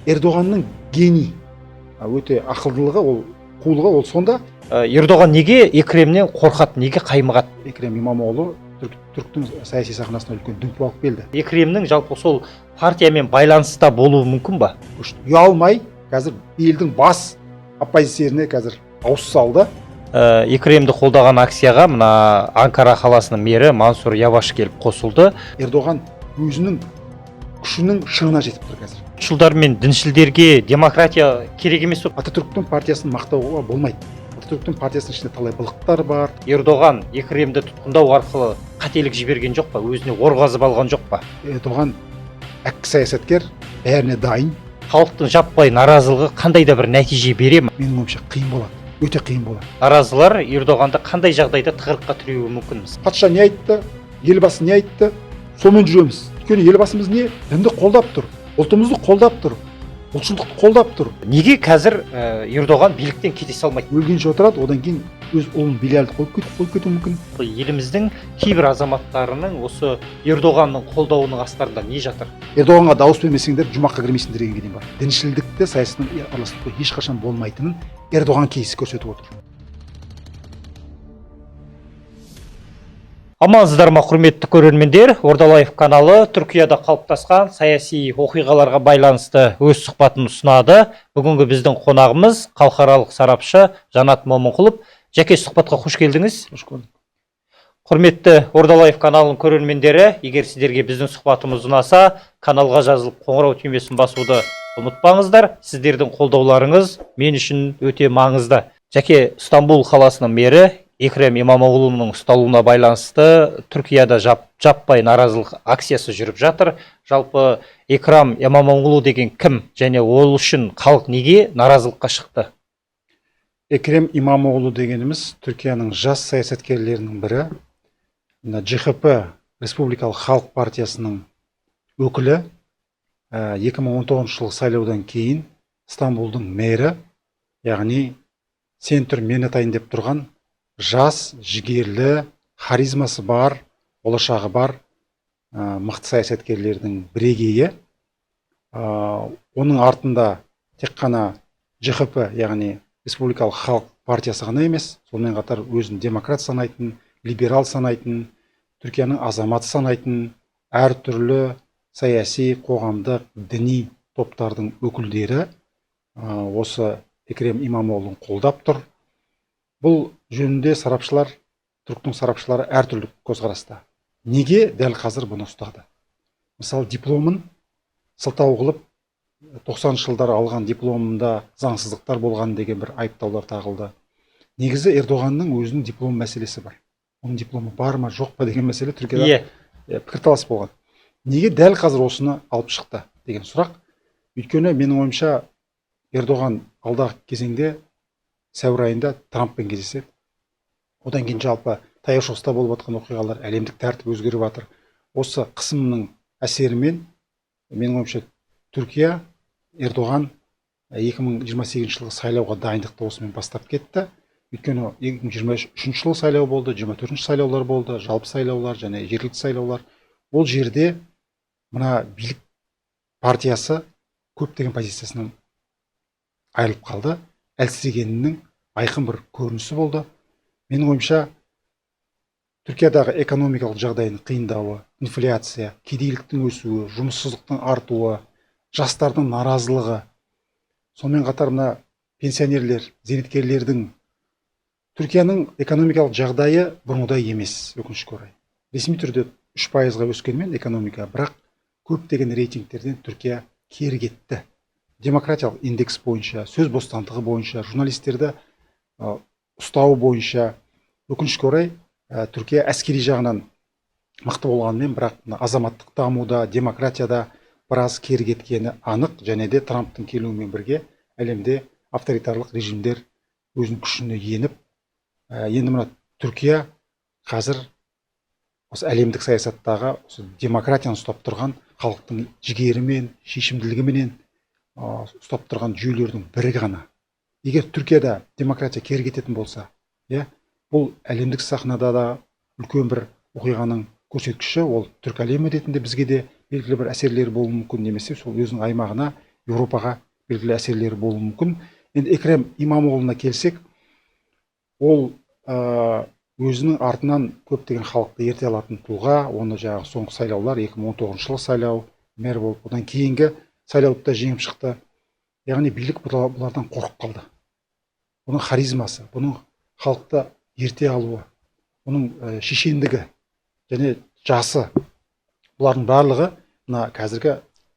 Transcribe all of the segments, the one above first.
Эрдоғанның гений, өте ақылдылығы, ол қулығы, ол сонда. Эрдоған неге Екремнен қорқады, неге қаймығады? Екрем Имамоғлы түріктің саяси сахнасына үлкен дүмпу алып келді. Екремнің жалпы сол партиямен байланыста болуы мүмкін ба? Ұялмай қазір елдің бас оппозиционеріне қазір ауыз салды. Екремді қолдаған акцияға мына Анкара қаласының мэрі Мансур Яваш келіп қосылды. Эрдоған өзінің күшінің шыңына жетіп тұр қазір. Ұлтшылдар мен діншілдерге демократия керек емес пе? Ататүріктің партиясын мақтауға болмайды. Ататүріктің партиясының ішінде талай былықтар бар. Эрдоған Екремді тұтқындау арқылы қателік жіберген жоқ па? Өзіне ор қазып алған жоқ па? Эрдоған әккі саясаткер, бәріне дайын. Халықтың жаппай наразылығы қандай да бір нәтиже бере ме? Менің ойымша қиын болады, өте қиын болады. Наразылар Эрдоғанды қандай жағдайда тығырыққа тіреуі мүмкін? Патша не айтты, елбасы не айтты, сонымен жүреміз. Өйткені елбасымыз не? Дінді қолдап тұр, ұлтымызды қолдап тұр, ұлтшылдықты қолдап тұр. Неге қазір Эрдоған биліктен кете салмайды? Өлгенше отырады, одан кейін өз ұлын Билялді қойып кетуі мүмкін. Еліміздің кейбір азаматтарының осы Эрдоғанның қолдауының астарында не жатыр? Эрдоғанға дауыс бермесеңдер, жұмаққа кірмейсіңдер дегенге дейін бар. Діншілдікті саясатпен араластыруға ешқашан болмайтынын Эрдоған кейсі көрсетіп отыр. Амансыздар ма, құрметті көрермендер? Ордалаев каналы Түркияда қалыптасқан саяси оқиғаларға байланысты өз сұхбатын ұсынады. Бүгінгі біздің қонағымыз халықаралық сарапшы Жанат Момынқұлов. Жәке, сұхбатқа қош келдіңіз. Қош көрдік. Құрметті Ордалаев каналының көрермендері, егер сіздерге біздің сұхбатымыз ұнаса, каналға жазылып қоңырау түймесін басуды ұмытпаңыздар. Сіздердің қолдауларыңыз мен үшін өте маңызды. Жәке, Стамбул қаласының мэрі Екрем Имамоғлының ұсталуына байланысты Түркияда жаппай наразылық акциясы жүріп жатыр. Жалпы Екрем Имамоғлы деген кім және ол үшін халық неге наразылыққа шықты? Екрем Имамоғлы дегеніміз Түркияның жас саясаткерлерінің бірі. Мына ЖХП Республикалық Халық партиясының өкілі, 2019 жылғы сайлаудан кейін Стамбулдың мэрі, яғни сен тұр мен атайын деп тұрған жас, жігерлі, харизмасы бар, болашағы бар, мықты саясаткерлердің бірегейі. Оның артында тек қана ЖХП, яғни Республикалық Халық партиясы ғана емес, сонымен қатар өзін демократ санайтын, либерал санайтын, Түркияның азаматы санайтын әртүрлі саяси, қоғамдық, діни топтардың өкілдері, осы Екрем Имамоғлын қолдап тұр. Бұл жөнінде сарапшылар, түріктің сарапшылары әртүрлі көзқараста. Неге дәл қазір бұны ұстады? Мысалы, дипломын сылтау қылып, тоқсаныншы жылдары алған дипломында заңсыздықтар болған деген бір айыптаулар тағылды. Негізі Эрдоғанның өзінің диплом мәселесі бар. Оның дипломы бар ма, жоқ па деген мәселе Түркияда пікірталас болған. Неге дәл қазір осыны алып шықты деген сұрақ. Өйткені менің ойымша Эрдоған алдағы кезеңде сәуір айында Трамппен кездеседі. Одан кейін жалпы Таяу Шығыста болып жатқан оқиғалар, әлемдік тәртіп өзгеріп жатыр. Осы қысымның әсерімен менің ойымша Түркия Эрдоған 2028 жылғы сайлауға дайындықты осымен бастап кетті. Өйткені 2023 жылы сайлау болды, 24 сайлаулар болды, жалпы сайлаулар және жергілікті сайлаулар. Ол жерде мына билік партиясы көптеген позициясынан айырылып қалды. Әлсірегенінің айқын бір көрінісі болды. Менің ойымша, Түркиядағы экономикалық жағдайының қиындауы, инфляция, кедейліктің өсуі, жұмыссыздықтың артуы, жастардың наразылығы, сонымен қатар мына пенсионерлер, зейнеткерлердің Түркияның экономикалық жағдайы бұрынғыдай емес, өкінішке орай. Ресми түрде үш пайызға өскенімен экономика, бірақ көптеген рейтингтерден Түркия кері кетті. Демократиялық индекс бойынша, сөз бостандығы бойынша, журналистерді ұстау бойынша, өкінішке орай, Түркия әскери жағынан мықты болғанымен, бірақ мына азаматтық дамуда, демократияда біраз кері кеткені анық. Және де Трамптың келуімен бірге әлемде авторитарлық режимдер өзінің күшіне еніп, енді мына Түркия қазір осы әлемдік саясаттағы осы демократияны ұстап тұрған халықтың жігерімен, шешімділігіменен, ұстап тұрған жүйелердің бірі ғана. Егер Түркияда демократия кері кететін болса, бұл әлемдік сахнада да үлкен бір оқиғаның көрсеткіші, ол түркі әлемі ретінде бізге де белгілі бір әсерлері болуы мүмкін, немесе сол өзінің аймағына Еуропаға белгілі әсерлері болуы мүмкін. Енді Экрем Имамоғлына келсек, ол өзінің артынан көптеген халықты ерте алатын тұлға. Оны жаңағы соңғы сайлаулар, 2019 жылғы сайлау, мэр болып, одан кейінгі сайлауды да жеңіп шықты. Яғни билік бұлардан қорқып қалды. Бұның харизмасы, бұның халықты ерте алуы, бұның шешендігі және жасы, бұлардың барлығы мына қазіргі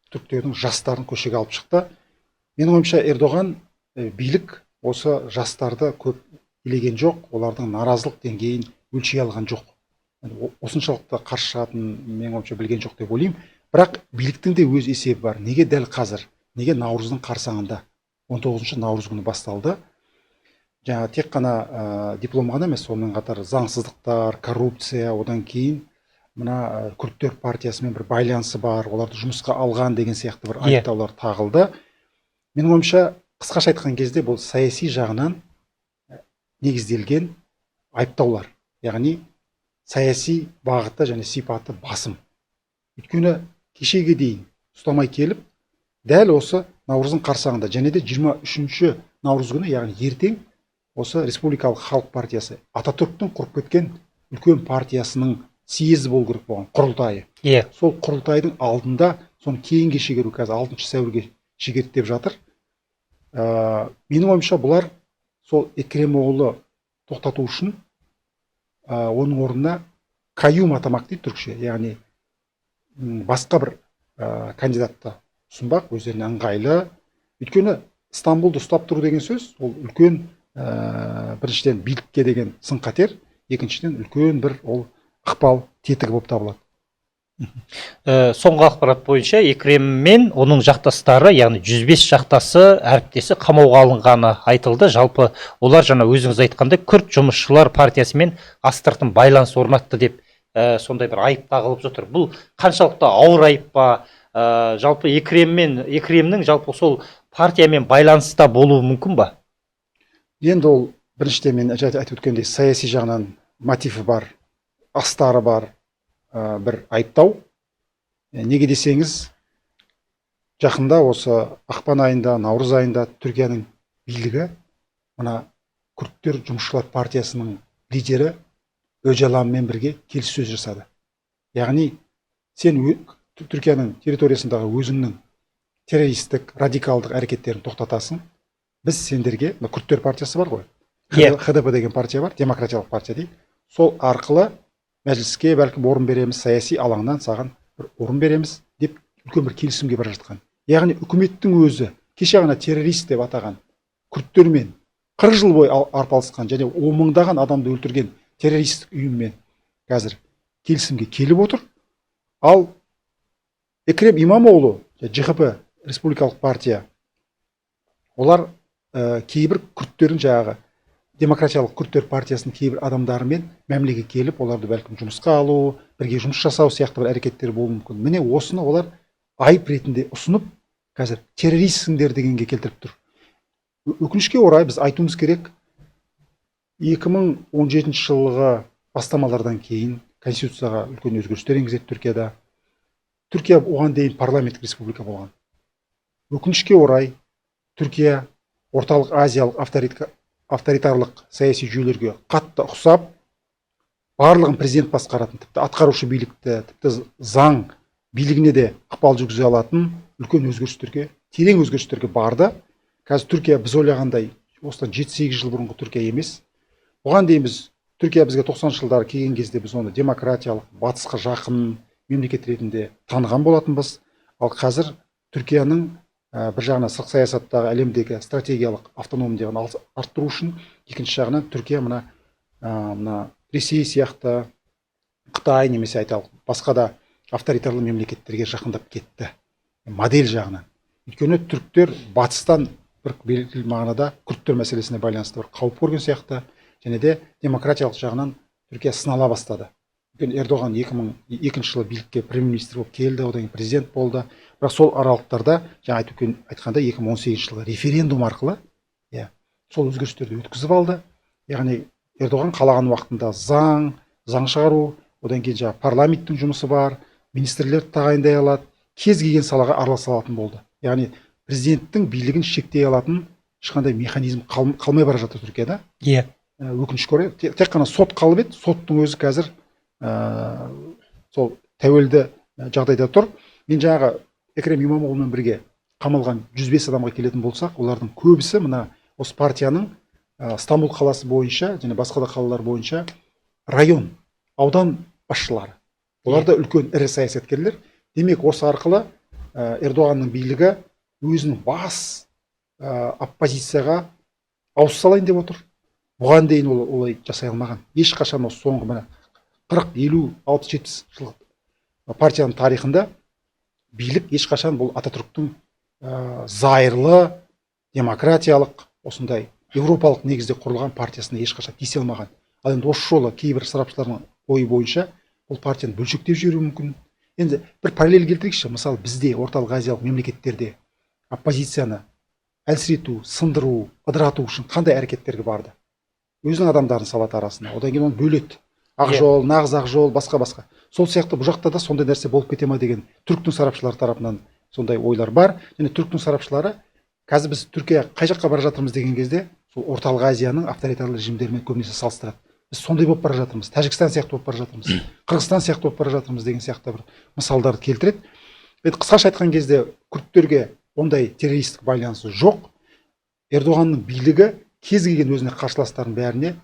түріктердің жастарын көшеге алып шықты. Менің ойымша, Эрдоған, билік осы жастарды көп елеген жоқ, олардың наразылық деңгейін өлшей алған жоқ. Осыншалықты қарсы шығатынын менің ойымша білген жоқ деп ойлаймын. Бірақ биліктің де өз есебі бар. Неге дәл қазір? Неге наурыздың қарсаңында, 19 наурыз күні басталды? Жаңа тек қана диплом ғана емес, сонымен қатар заңсыздықтар, коррупция, одан кейін мына күрдтер партиясымен бір байланысы бар, оларды жұмысқа алған деген сияқты бір айыптаулар тағылды. Менің ойымша, қысқаша айтқан кезде, бұл саяси жағынан негізделген айыптаулар, яғни саяси бағыты және сипаты басым. Өйткені кешеге дейін ұстамай келіп, дәл осы наурыздың қарсаңында және де 23 наурыз күні, яғни ертең, осы Республикалық халық партиясы, Ататүріктің құрып кеткен үлкен партиясының съезі болу керек болған, құрылтайы. Сол құрылтайдың алдында соны кейінге шегеру, қазір 6 сәуірге шегерді деп жатыр. Менің ойымша, бұлар сол Экремоғлы тоқтату үшін, оның орнына каюм атамақ дейді түркше, яғни басқа бір кандидатты ұсынбақ, өздеріне ыңғайлы. Өйткені Стамбулды ұстап тұру деген сөз ол үлкен, біріншіден, билікке деген сын қатер, екіншіден, үлкен бір ол ықпал тетігі болып табылады. Соңғы ақпарат бойынша, Екрем мен оның жақтастары, яғни 105 жақтасы, әріптесі қамауға алынғаны айтылды. Жалпы олар жаңа өзіңіз айтқандай күрд жұмысшылар партиясымен астыртын байланыс орнатты деп сондай бір айып тағылып жатыр. Бұл қаншалықты ауыр айып па? Жалпы Екремнің жалпы сол партиямен байланыста болуы мүмкін ба? Енді ол біріншіден, мен айтып өткендей, саяси жағынан мотиві бар, астары бар бір айыптау. Неге десеңіз, жақында осы ақпан айында, наурыз айында Түркияның билігі мына күрдтер жұмысшылар партиясының лидері Өжаланмен бірге келіссөз жасады. Яғни сен Түркияның территориясындағы өзіңнің террористік, радикалдық әрекеттерін тоқтатасың. Біз сендерге, мына күрдтер партиясы бар ғой, ХДП деген партия бар, демократиялық партия дейді. Сол арқылы мәжіліске бәлкім орын береміз, саяси алаңнан саған бір орын береміз деп үлкен бір келісімге бара жатқан. Яғни үкіметтің өзі кеше ғана террорист деп атаған күрдтермен 40 жыл бойы арпалысқан және он мыңдаған адамды өлтірген террористік ұйыммен қазір келісімге келіп отыр. Ал Экрем Имамоғлу, ЖХП, республикалық партия, олар кейбір күрдтердің, жаңағы демократиялық күрдтер партиясының кейбір адамдарымен мәмілеге келіп, оларды бәлкім жұмысқа алу, бірге жұмыс жасау сияқты бір әрекеттер болуы мүмкін. Міне, осыны олар айып ретінде ұсынып, қазір террористсіңдер дегенге келтіріп тұр. Өкінішке орай, біз айтуымыз керек, 2017 жылғы бастамалардан кейін конституцияға үлкен өзгерістер енгізеді Түркияда. Түркия оған дейін парламенттік республика болған. Өкінішке орай, Түркия Орталық Азиялық авторитарлық саяси жүйелерге қатты ұқсап, барлығын президент басқаратын, тіпті атқарушы билікті, тіпті заң билігіне де ықпал жүргізе алатын үлкен өзгерістерге, терең өзгерістерге барды. Қазір Түркия біз ойлағандай осыдан 7-8 жыл бұрынғы Түркия емес. Бұған дейін біз Түркия бізге 90 жылдары келген кезде біз оны демократиялық, батысқа жақын мемлекет ретінде таныған болатынбыз. Ал қазір Түркияның бір жағынан сыртқы саясаттағы әлемдегі стратегиялық автономиялығын арттыру үшін, екінші жағынан Түркия мына Ресей сияқты, Қытай немесе айталық басқа да авторитарлы мемлекеттерге жақындап кетті модель жағынан. Өйткені түріктер батыстан бір белгілі мағынада күрдтер мәселесіне байланысты бір қауіп көрген сияқты және де демократиялық жағынан Түркия сынала бастады. Өйткені Эрдоған 2002 жылы билікке премьер министр болып келді, одан кейін президент болды. Бірақ сол аралықтарда, жаңа айтып айтқандай, 2018 жылы референдум арқылы, иә, сол өзгерістерді өткізіп алды. Яғни Эрдоған қалаған уақытында заң шығару, одан кейін жаңағы парламенттің жұмысы бар, министрлерді тағайындай алады, кез келген салаға араласа алатын болды. Яғни Президенттің билігін шектей алатын ешқандай механизм қалмай бара жатыр Түркияда. Иә. Өкінішке орай, тек қана сот қалып еді. Соттың өзі қазір сол тәуелді жағдайда тұр. Мен жаңағы Экрем Имамоғлумен бірге қамалған 105 адамға келетін болсақ, олардың көбісі мына осы партияның Стамбул қаласы бойынша және басқа да қалалар бойынша район, аудан басшылары. Олар да үлкен ірі саясаткерлер. Демек, осы арқылы Эрдоғанның билігі өзінің бас оппозицияға ауыз салайын деп отыр. Бұған дейін ол олай жасай алмаған. Ешқашан осы соңғы мына 40, 50, 60, 70 жылдық партияның тарихында билік ешқашан бұл Ататүріктің зайырлы, демократиялық, осындай еуропалық негізде құрылған партиясына ешқашан тиісе алмаған. Ал енді осы жолы кейбір сарапшылардың ойы бойынша бұл партияны бөлшектеп жіберуі мүмкін. Енді бір параллель келтірейікші. Мысалы, бізде Орталық Азиялық мемлекеттерде оппозицияны әлсірету, сындыру, ыдырату үшін қандай әрекеттерге барды? Өзінің адамдарын салады арасына, одан кейін оны бөледі. Ақ жол, нағыз ақ жол, басқа-басқа. Сол сияқты бұл жақта да сондай нәрсе болып кете ма деген түріктің сарапшылары тарапынан сондай ойлар бар. Және түріктің сарапшылары қазір біз Түркия қай жаққа бара жатырмыз деген кезде сол Орталық Азияның авторитарлы режимдерімен көбінесе салыстырады. Біз сондай болып бара жатырмыз, Тәжікстан сияқты болып бара жатырмыз, Қырғызстан сияқты болып бара жатырмыз деген сияқты бір мысалдарды келтіреді. Енді қысқаша айтқан кезде, күрдтерге ондай террористік байланысы жоқ. Эрдоғанның билігі кез келген өзіне қарсыластардың бәріне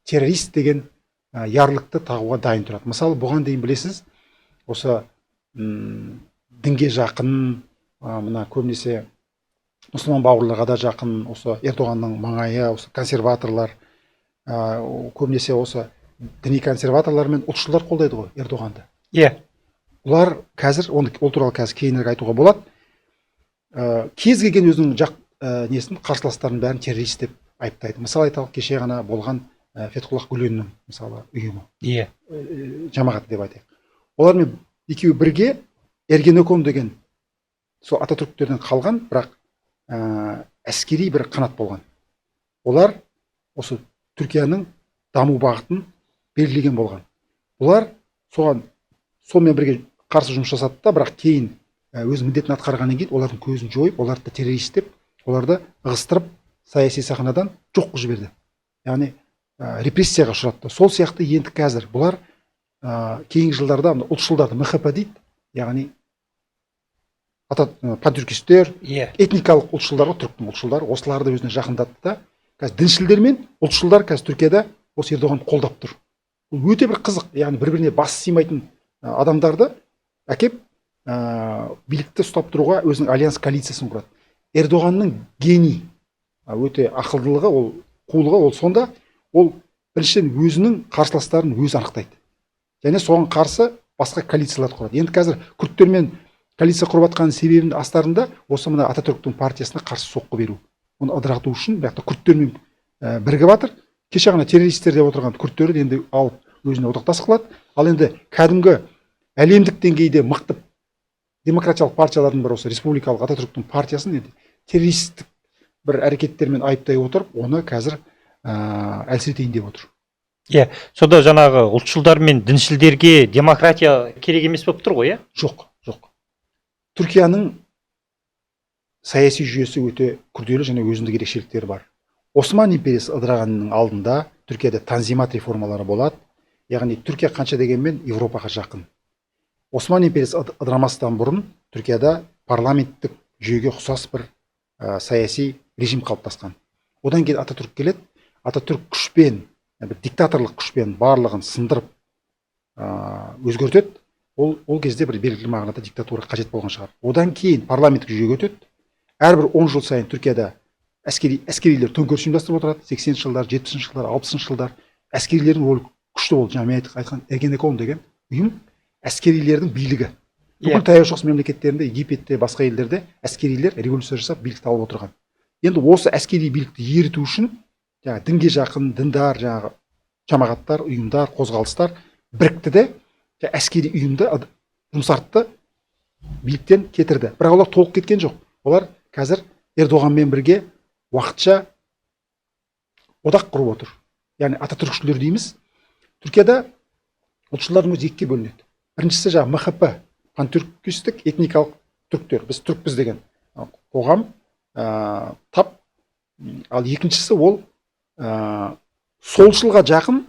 террорист деген ярлыкты тағуға дайын тұрады. Мысалы, бұған дейін білесіз, осы дінге жақын, мына көбінесе мұсылман бауырларға да жақын, осы Эрдоғанның маңайы, осы консерваторлар, көбінесе осы діни консерваторлар мен ұлтшылдар қолдайды ғой Эрдоғанды. Иә. Олар қазір, оны, ол туралы қазір кейінірек айтуға болады. Кез келген өзінің жақ несін, қарсыластарын бәрін террорист деп айыптайды. Мысалы айталық, кеше ғана болған Фетхуллах Гүленнің мысалы ұйымы, Иә. Жамағаты деп айтайық. Олармен екеуі бірге Эргенекон деген сол Ататүріктерден қалған, бірақ әскери бір қанат болған. Олар осы Түркияның даму бағытын белгілеген болған. Бұлар соған сонымен бірге қарсы жұмыс жасады да, бірақ кейін өз міндетін атқарғаннан кейін олардың көзін жойып, оларды да террорист деп, оларды ығыстырып, саяси сахнадан жоқ қылып жіберді. Яғни репрессияға ұшыратты. Сол сияқты енді қазір бұлар кейінгі жылдарда мына ұлтшылдарды МХП дейді, яғни пантюркистер, Иә. этникалық ұлтшылдар ғой, түріктің ұлтшылдары, осыларды өзіне жақындатты да, қазір діншілдер мен ұлтшылдар қазір Түркияда осы Эрдоғанды қолдап тұр. Бұл өте бір қызық, яғни бір-біріне бас сыймайтын адамдарды әкеп билікті ұстап тұруға өзінің альянс коалициясын құрады. Эрдоғанның гений, өте ақылдылығы, ол қулығы, ол сонда, ол біріншіден өзінің қарсыластарын өзі анықтайды. Және соған қарсы басқа коалициялар құрады. Енді қазір күрдтермен коалиция құрып жатқан себебінің астарында осы мына Ататүріктің партиясына қарсы соққы беру. Оны ыдырату үшін бірақ та күрдтермен бірігіп жатыр. Кеше ғана террористер деп отырған күрдтерді енді алып өзіне одақтас қылады. Ал енді кәдімгі әлемдік деңгейде мықты демократиялық партиялардың бірі осы республикалық Ататүріктің партиясын енді террористік бір әрекеттермен айыптай отырып, оны қазір әлсіретейін деп отыр. Иә, сонда жаңағы ұлтшылдар мен діншілдерге демократия керек емес болып тұр ғой, иә? Жоқ, жоқ. Түркияның саяси жүйесі өте күрделі және өзіндік ерекшеліктері бар. Осман империясы ыдырағанның алдында Түркияда танзимат реформалары болады. Яғни Түркия қанша дегенмен Европаға жақын. Осман империясы ыдырамастан бұрын Түркияда парламенттік жүйеге ұқсас бір саяси режим қалыптасқан. Одан кейін Ататүрік келеді. Ататүрік күшпен, бір диктаторлық күшпен барлығын сындырып, өзгертеді. Ол кезде бір белгілі мағынада диктатура қажет болған шығар. Одан кейін парламенттік жүйеге өтеді. Әрбір 10 жыл сайын Түркияда әскерилер төңкеріс ұйымдастырып отырады. 80-ші жылдар, 70-ші жылдар, 60-шы жылдар әскерилердің рөлі күшті болды. Жаңа мен айтқан Эргенекон деген ұйым әскерилердің билігі. Бүкіл Таяу Шығыс мемлекеттерінде, Египетте, басқа елдерде әскерилер революция жасап билікті алып отырған. Енді осы әскери билікті еріту үшін жаңағы дінге жақын діндар жаңағы жамағаттар, ұйымдар, қозғалыстар бірікті де әскери ұйымды жұмсартты, биліктен кетірді. Бірақ олар толық кеткен жоқ. Олар қазір Эрдоғанмен бірге уақытша одақ құрып отыр. Яғни ататүрікшілер дейміз. Түркияда ұлтшылдардың өзі екіге бөлінеді. Біріншісі жаңағы МХП, пантүркистік этникалық түріктер, біз түрікпіз деген қоғам тап. Ал екіншісі ол солшылға жақын,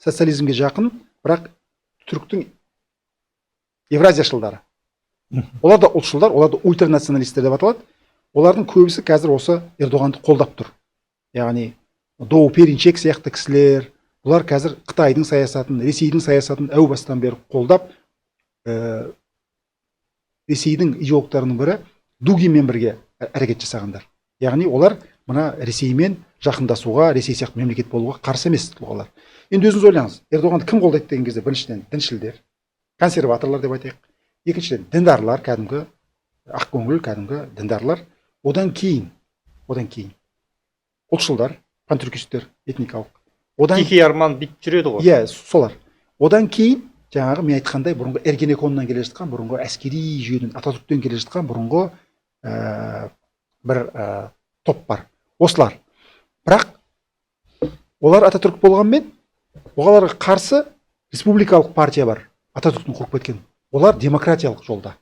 социализмге жақын, бірақ түріктің евразияшылдары. Олар да ұлтшылдар, олар да ультранационалистер деп аталады. Олардың көбісі қазір осы Ердоғанды қолдап тұр. Яғни Доу Перинчек сияқты кісілер, бұлар қазір Қытайдың саясатын, Ресейдің саясатын әу бастан бері қолдап, Ресейдің идеологтарының бірі Дугинмен бірге әрекет жасағандар. Яғни олар мына Ресеймен жақындасуға, Ресей сияқты мемлекет болуға қарсы емес тұлғалар. Енді өзіңіз ойлаңыз, Ердоғанды кім қолдайды деген кезде біріншіден діншілдер, консерваторлар деп айтайық, екіншіден діндарлар, кәдімгі ақкөңіл кәдімгі діндарлар, одан кейін ұлтшылдар, пантүркистер этникалық. Одан Тихий арман бүйтіп жүреді ғой. Иә, солар. Одан кейін жаңағы мен айтқандай бұрынғы Эргенеконнан келе жатқан, бұрынғы әскери жүйеден, Ататүрктен келе жатқан бұрынғы бір топ бар. Осылар. Бірақ олар Ататүрк болғанмен, оларға қарсы республикалық партия бар. Ататүрктің құрып кеткен. Олар демократиялық жолда.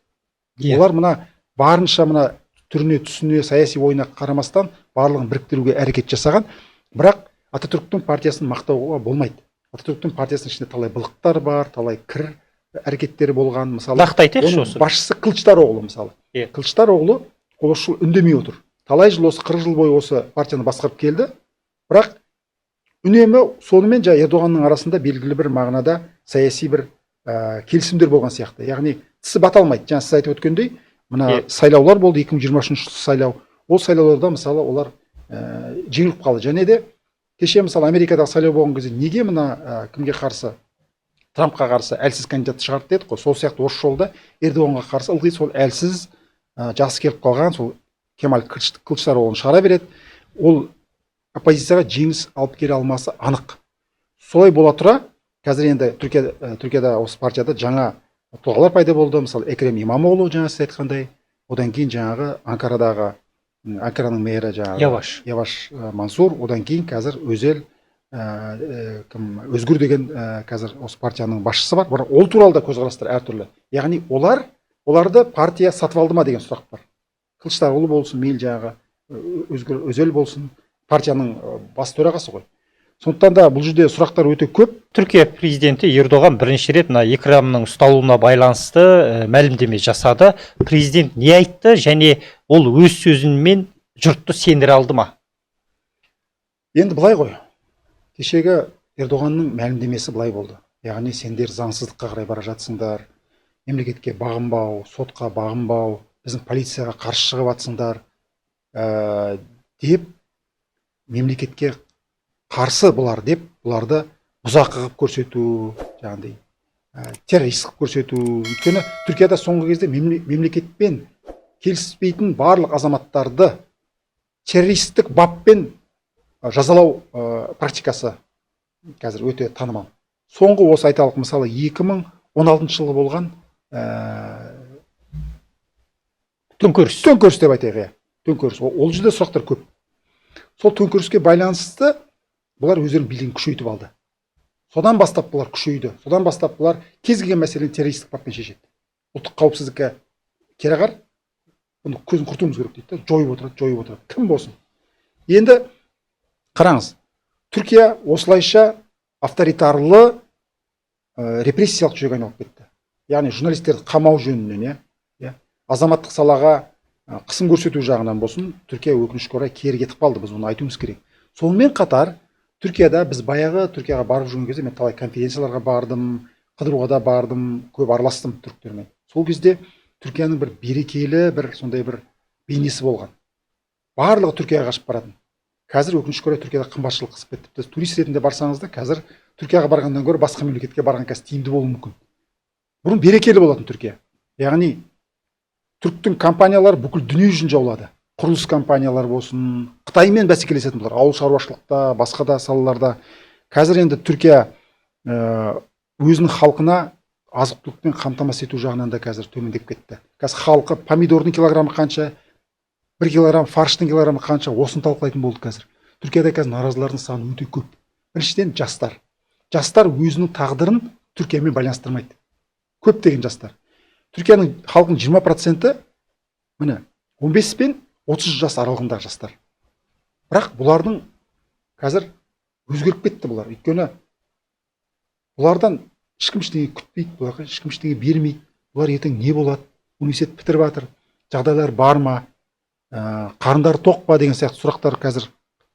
Олар мына барынша мына түріне, түсіне, саяси ойына қарамастан барлығын біріктіруге әрекет жасаған. Бірақ Ататүрктің партиясын мақтауға болмайды. Ататүрктің партиясының ішінде талай былықтар бар, талай кір әрекеттері болған. Мысалы, нақты айтайықшы осы. Басшысы Кылычдароғлы мысалы. Кылычдароғлы ол осы жыл үндемей отыр. Талай жыл осы 40 жыл бойы осы партияны басқарып келді. Бірақ үнемі сонымен жаңа Ердоғанның арасында белгілі бір мағынада саяси бір келісімдер болған сияқты. Яғни тісі бата алмайды. Жаңа сіз айтып өткендей, мына сайлаулар болды, 2023 сайлау. Ол сайлауларда мысалы олар жеңіліп қалды. Және де кеше мысалы Америкадағы сайлау болған кезде неге мына кімге қарсы, Трампқа қарсы әлсіз кандидатты шығарды дедік қой. Сол сияқты осы жолда Ердоғанға қарсы ылғи сол әлсіз, жасы келіп қалған сол Кемаль Кылычдароғлыны шығара береді. Ол оппозицияға жеңіс алып келе алмасы анық. Солай бола тұра қазір енді Түркияда осы партияда жаңа тұлғалар пайда болды. Мысалы Экрем Имамоғлу, жаңа сіз айтқандай, одан кейін жаңағы Анкарадағы, Анкараның мэрі жаңағы Яваш Мансур, одан кейін қазір Өзел кім Өзгүр деген қазір осы партияның басшысы бар. Бірақ ол туралы да көзқарастар әртүрлі. Яғни оларды партия сатып алды ма деген сұрақ бар. Кылычдароғлы болсын, мейлі жаңағы Өзгүр Өзел болсын, партияның бас төрағасы ғой. Сондықтан да бұл жерде сұрақтар өте көп. Түркия президенті Ердоған бірінші рет мына Екрамның ұсталуына байланысты мәлімдеме жасады. Президент не айтты және ол өз сөзімен жұртты сендіре алды ма? Енді былай ғой. Кешегі Ердоғанның мәлімдемесі былай болды. Яғни сендер заңсыздыққа қарай бара жатсыңдар, мемлекетке бағынбау, сотқа бағынбау, біздің полицияға қарсы шығып жатсыңдар деп, мемлекетке қарсы бұлар деп, бұларды бұзақы қылып көрсету, жаңағыдай террорист қылып көрсету. Өйткені Түркияда соңғы кезде мемлекетпен келіспейтін барлық азаматтарды террористік баппен жазалау практикасы қазір өте танымал. Соңғы осы айталық, мысалы 2016 жылы болған төңкеріс. Төңкеріс деп айтайық, иә. Төңкеріс. Ол жерде сұрақтар көп. Сол төңкеріске байланысты бұлар өздерінің билігін күшейтіп алды. Содан бастап бұлар күшейді. Содан бастап бұлар кез келген мәселені террористік баппен шешеді. Ұлттық қауіпсіздікке кереғар, бұны көзін құртуымыз керек дейді, жойып отырады, жойып отырады. Кім болсын. Енді қараңыз, Түркия осылайша авторитарлы репрессиялық жүйеге айналып кетті. Яғни журналистерді қамау жөнінен, иә, азаматтық салаға қысым көрсету жағынан болсын, Түркия өкінішке орай кері кетіп қалды, біз оны айтуымыз керек. Сонымен қатар Түркияда біз баяғы Түркияға барып жүрген кезде мен талай конференцияларға бардым, қыдыруға да бардым, көп араластым түріктермен. Сол кезде Түркияның бір берекелі, бір сондай бір бейнесі болған. Барлығы Түркияға қашып баратын. Қазір өкінішке орай Түркияда қымбатшылық қысып кетті. Тіпті турист ретінде барсаңыз да қазір Түркияға барғаннан гөрі басқа мемлекетке барған қазір тиімді болуы мүмкін. Бұрын берекелі болатын Түркия. Яғни түріктің компаниялары бүкіл дүние жүзін жаулады. Құрылыс компаниялары болсын, Қытаймен бәсекелесетін бұлар, ауыл шаруашылықта, басқа да салаларда. Қазір енді Түркия өзінің халқына азық-түлікпен қамтамасыз ету жағынан да қазір төмендеп кетті. Қазір халқы помидордың килограммы қанша, 1 килограмм фарштың килограммы қанша, осыны талқылайтын болды қазір. Түркияда қазір наразылардың саны өте көп. Біріншіден жастар. Жастар өзінің тағдырын Түркиямен байланыстырмайды. Көптеген жастар. Түркияның халқының 20% міне 15 пен 30 жас аралығындағы жастар. Бірақ бұлардың қазір өзгеріп кетті бұлар. Өйткені бұлардан ешкім ештеңе күтпейді, бұларға ешкім ештеңе бермейді. Бұлар ертең не болады, университет бітіріп жатыр, жағдайлары бар ма, қарындары тоқ па деген сияқты сұрақтар қазір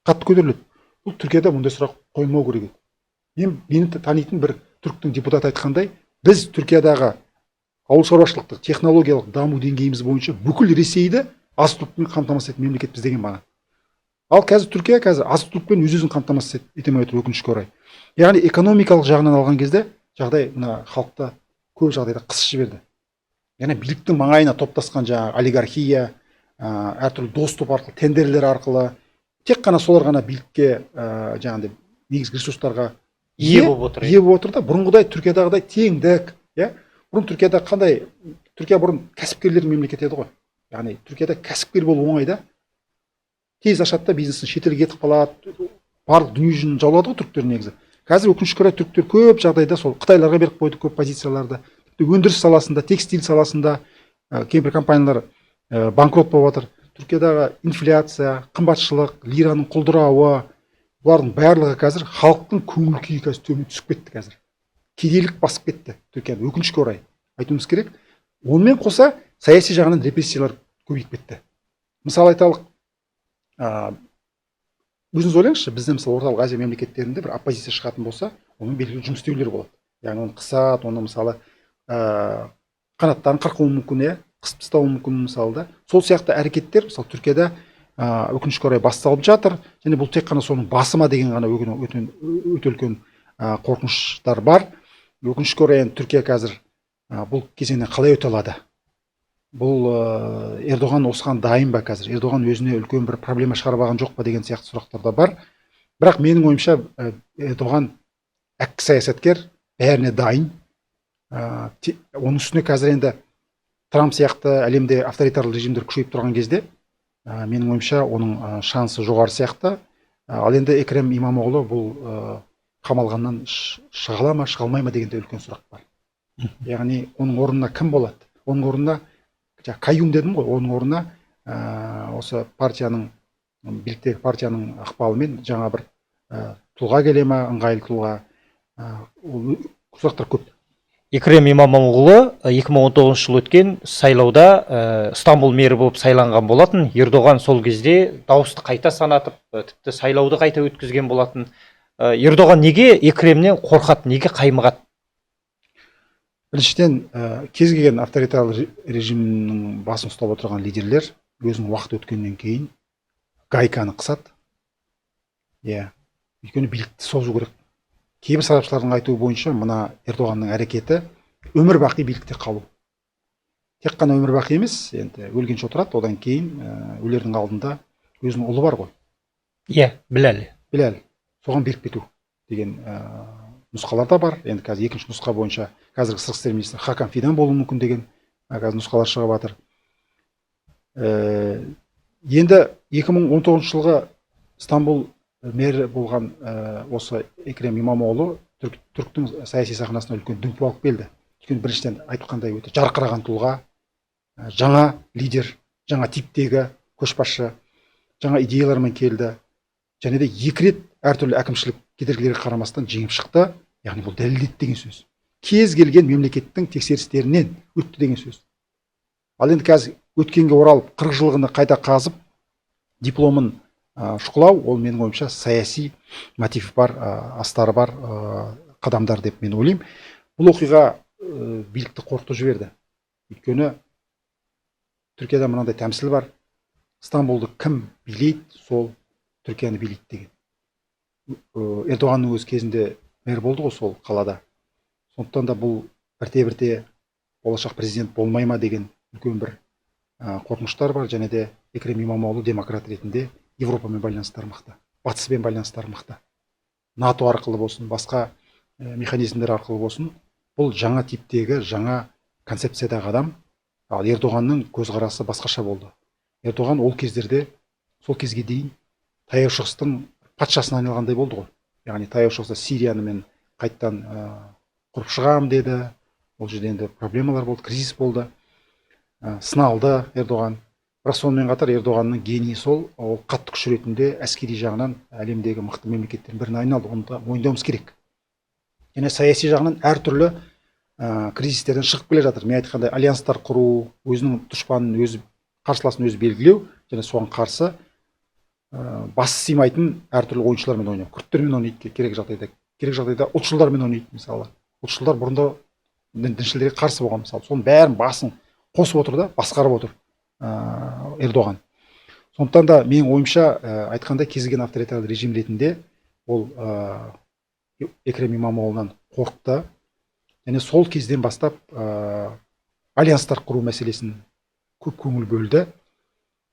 қатты көтеріледі. Бұл Түркияда мұндай сұрақ қоймау керек еді. Мені танитын бір түріктің депутаты айтқандай, біз Түркиядағы ауыл шаруашылықтық, технологиялық даму деңгейіміз бойынша бүкіл Ресейді азық-түлікпен қамтамасыз ететін мемлекетпіз деген маған. Ал қазір Түркия қазір азық-түлікпен өз өзін қамтамасыз ете алмай отыр, өкінішке орай. Яғни экономикалық жағынан алған кезде жағдай мына халықты көп жағдайда қысып жіберді. Яғни биліктің маңайына топтасқан жаңағы олигархия, әртүрлі доступ арқылы, тендерлер арқылы тек қана солар ғана билікке, жаңағыдай негізгі ресурстарға ие болып отыр. Ие болып отыр да. Бұрынғыдай Түркиядағыдай теңдік, иә? Бұрын Түркияда қандай, Түркия бұрын кәсіпкерлердің мемлекеті еді ғой. Яғни Түркияда кәсіпкер болу оңай да. Тез ашады да бизнесін шетелге кетіп қалады, барлық дүние жүзін жаулады ғой түріктер негізі. Қазір өкінішке орай түріктер көп жағдайда сол қытайларға беріп қойды көп позицияларды. Тіпті өндіріс саласында, текстиль саласында кейбір компаниялар банкрот болып жатыр. Түркиядағы инфляция, қымбатшылық, лираның құлдырауы, бұлардың барлығы қазір халықтың көңіл күйі қазір төмен түсіп кетті қазір. Кедейлік басып кетті Түркияны, өкінішке орай айтуымыз керек. Онымен қоса саяси жағынан репрессиялар көбейіп кетті. Мысалы айталық, өзіңіз ойлаңызшы, бізде мысалы Орталық Азия мемлекеттерінде бір оппозиция шығатын болса, оның белгілі жұмыс істеулері болады. Яғни оны қысады, оны мысалы қанаттарын қырқуы мүмкін, иә, қысып тастауы мүмкін мысалы да. Сол сияқты әрекеттер мысалы Түркияда өкінішке орай басталып жатыр. Және бұл тек қана соның басы ма деген ғана өте, өте үлкен қорқыныштар бар. Өкінішке орай енді Түркия қазір бұл кезеңнен қалай өте алады? Бұл Эрдоған осыған дайын ба қазір? Эрдоған өзіне үлкен бір проблема шығарып алған жоқ па деген сияқты сұрақтар да бар. Бірақ менің ойымша, Эрдоған әккі саясаткер, бәріне дайын. Оның үстіне қазір енді Трамп сияқты әлемде авторитарлы режимдер күшейіп тұрған кезде, менің ойымша, оның шансы жоғары сияқты. Ал енді Экрем Имамоғлы бұл қамалғаннан шыға ала ма, шыға алмай ма деген де үлкен сұрақ бар. Яғни оның орнына кім болады? Оның орнына жаңа Каюм дедім ғой, оның орнына осы партияның, биліктегі партияның ықпалымен жаңа бір тұлға келе ма, ыңғайлы тұлға, ол сұрақтар көп. Екрем Имамоғлы 2019 жылы өткен сайлауда Стамбул мэрі болып сайланған болатын. Ердоған сол кезде дауысты қайта санатып, тіпті сайлауды қайта өткізген болатын. Ердоған неге Екремнен қорқады, неге қаймығады? Біріншіден, кез келген авторитарлы режимнің басын ұстап отырған лидерлер өзінің уақыт өткеннен кейін гайканы қысады. Иә, өйткені билікті созу керек. Кейбір сарапшылардың айтуы бойынша, мына Эрдоғанның әрекеті өмір бақи билікте қалу. Тек қана өмір бақи емес, енді өлгенше отырады, одан кейін өлердің алдында өзінің ұлы бар ғой. Иә, Біләл. Біләл, соған беріп кету деген нұсқалар да бар. Енді қазір екінші нұсқа бойынша қазіргі сыртқы істер министрі Хакан Фидан болуы мүмкін деген қазір нұсқалар шығып жатыр. Енді 2019 жылғы Стамбул мэрі болған осы Экрем Имамоғлы түріктің саяси сахнасына үлкен дүмпу алып келді. Өйткені біріншіден айтқандай өте жарқыраған тұлға, жаңа лидер, жаңа типтегі көшбасшы, жаңа идеялармен келді. Және де екі рет әртүрлі әкімшілік кедергілерге қарамастан жеңіп шықты. Яғни бұл дәлелдеді деген сөз. Кез келген мемлекеттің тексерістерінен өтті деген сөз. Ал енді қазір өткенге оралып 40 жылғыны қайта қазып дипломын шұқылау, ол менің ойымша саяси мотив бар, астары бар қадамдар деп мен ойлаймын. Бұл оқиға билікті қорқытып жіберді. Өйткені Түркияда мынандай тәмсіл бар: Стамбулды кім билейді, сол Түркияны билейді деген. Эрдоғанның өз кезінде мэр болды ғой сол қалада. Сондықтан да бұл бірте-бірте болашақ президент болмай ма деген үлкен бір қорқыныштар бар. Және де Экрем Имамоғлы демократ ретінде Европамен байланыстары мықты, Батыспен байланыстары мықты. НАТО арқылы болсын, басқа механизмдер арқылы болсын, бұл жаңа типтегі, жаңа концепциядағы адам. Ал Эрдоғанның көзқарасы басқаша болды. Эрдоған ол кездерде, сол кезге дейін Таяу Шығыстың патшасына айналғандай болды ғой. Яғни Таяу Шығыста Сирияны мен қайттан құрып шығамын деді. Ол жерде енді проблемалар болды, кризис болды. Сыналды Эрдоған. Бірақ сонымен қатар Ердоғанның генийі сол, ол қатты күш ретінде әскери жағынан әлемдегі мықты мемлекеттердің біріне айналды, оны да мойындауымыз керек. Және саяси жағынан әртүрлі кризистерден шығып келе жатыр. Мен айтқандай, альянстар құру, өзінің дұшпанын өзі, қарсыласын өзі белгілеу және соған қарсы басы сыймайтын әртүрлі ойыншылармен ойнау. Күрдтермен ойнайды керек жағдайда, керек жағдайда ұлтшылдармен ойнайды мысалы. Ұлтшылдар бұрында діншілдерге қарсы болған мысалы. Соның бәрін басын қосып отыр да, басқарып отыр Ердоған. Сондықтан да менің ойымша, айтқандай, кез келген авторитарлы режим ретінде ол Экрем Имамоғлынан қорықты және сол кезден бастап альянстар құру мәселесін көп көңіл бөлді,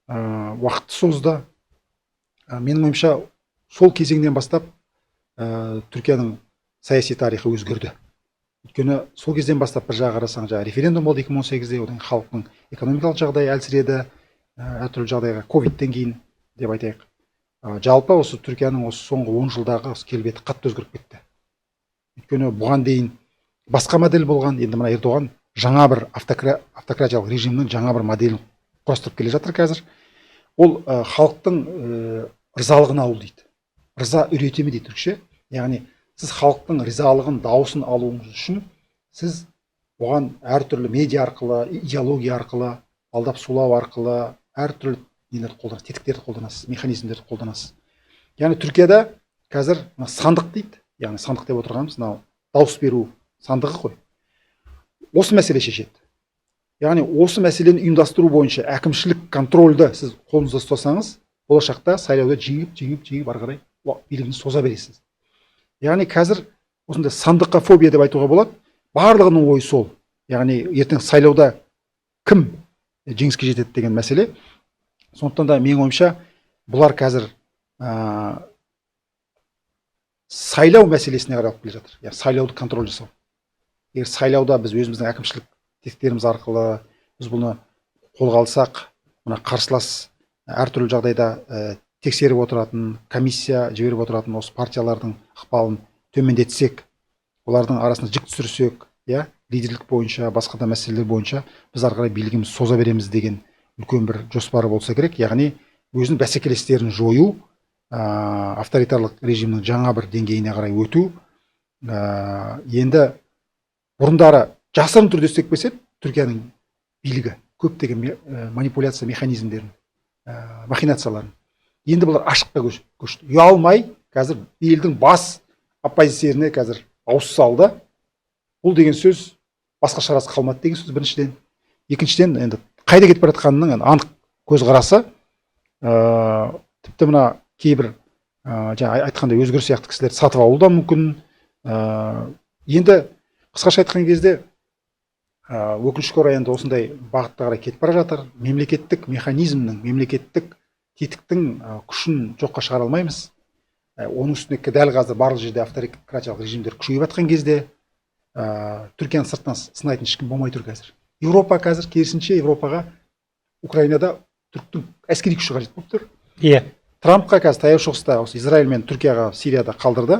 уақытты созды. Менің ойымша, сол кезеңнен бастап Түркияның саяси тарихы өзгерді. Өйткені сол кезден бастап бір жағы қарасаң, жаңағы референдум болды 2018-де, одан кейін халықтың экономикалық жағдайы әлсіреді, әртүрлі жағдайға ковидтен кейін деп айтайық. Жалпы осы Түркияның осы соңғы 10 жылдағы осы келбеті қатты өзгеріп кетті. Өйткені бұған дейін басқа модель болған, енді мына Ердоған жаңа бір автократиялық режимнің жаңа бір моделін құрастырып келе жатыр қазір. Ол халықтың ырзалығын алу дейді. Рыза үйретемі дейді түркше. Яғни сіз халықтың ризалығын, дауысын алуыңыз үшін сіз оған әртүрлі медиа арқылы, идеология арқылы, алдап сулау арқылы әртүрлі нелерді қолданасыз, тетіктерді қолданасыз, механизмдерді қолданасыз. Яғни Түркияда қазір мына сандық дейді, яғни сандық деп отырғанымыз мынау дауыс беру сандығы ғой. Осы мәселе шешеді. Яғни осы мәселені ұйымдастыру бойынша әкімшілік контрольді сіз қолыңызда ұстасаңыз, болашақта сайлауда жеңіп, жеңіп, жеңіп ары қарай билігіңізді соза бересіз. Яғни қазір осындай сандыққа фобия деп айтуға болады. Барлығының ойы сол. Яғни ертең сайлауда кім жеңіске жетеді деген мәселе. Сондықтан да менің ойымша, бұлар қазір сайлау мәселесіне қарай алып келе жатыр. Яғни сайлауды контроль жасау. Егер сайлауда біз өзіміздің әкімшілік тетіктеріміз арқылы біз бұны қолға алсақ, мына қарсылас әртүрлі жағдайда тексеріп отыратын, комиссия жіберіп отыратын осы партиялардың ықпалын төмендетсек, олардың арасына жік түсірсек, иә, лидерлік бойынша, басқа да мәселелер бойынша біз ары қарай билігімізді соза береміз деген үлкен бір жоспары болса керек. Яғни өзінің бәсекелестерін жою, авторитарлық режимнің жаңа бір деңгейіне қарай өту. Енді бұрындары жасырын түрде істеп келсе, Түркияның билігі көптеген манипуляция механизмдерін, махинацияларын. Енді бұлар ашыққа көшті. Ұялмай қазір елдің бас оппозиционеріне қазір ауыз салды. Бұл деген сөз басқа шарасы қалмады деген сөз біріншіден. Екіншіден, енді қайда кетіп бара жатқанының анық көзқарасы, тіпті мына кейбір жаңа айтқандай өзгер сияқты кісілерді сатып алу да мүмкін. Енді қысқаша айтқан кезде, өкінішке орай, енді осындай бағытқа қарай кетіп бара жатыр. Мемлекеттік механизмнің, мемлекеттік тетіктің күшін жоққа шығара алмаймыз. Оның үстіне дәл қазір барлық жерде авторитарлық режимдер күшейіп жатқан кезде, Түркияны сыртынан сынайтын ешкім болмай тұр қазір. Европа қазір керісінше, Европаға Украинада түріктің әскери күші қажет болып тұр. Трампқа қазір Таяу Шығыста осы Израиль мен Түркияға Сирияда қалдырды.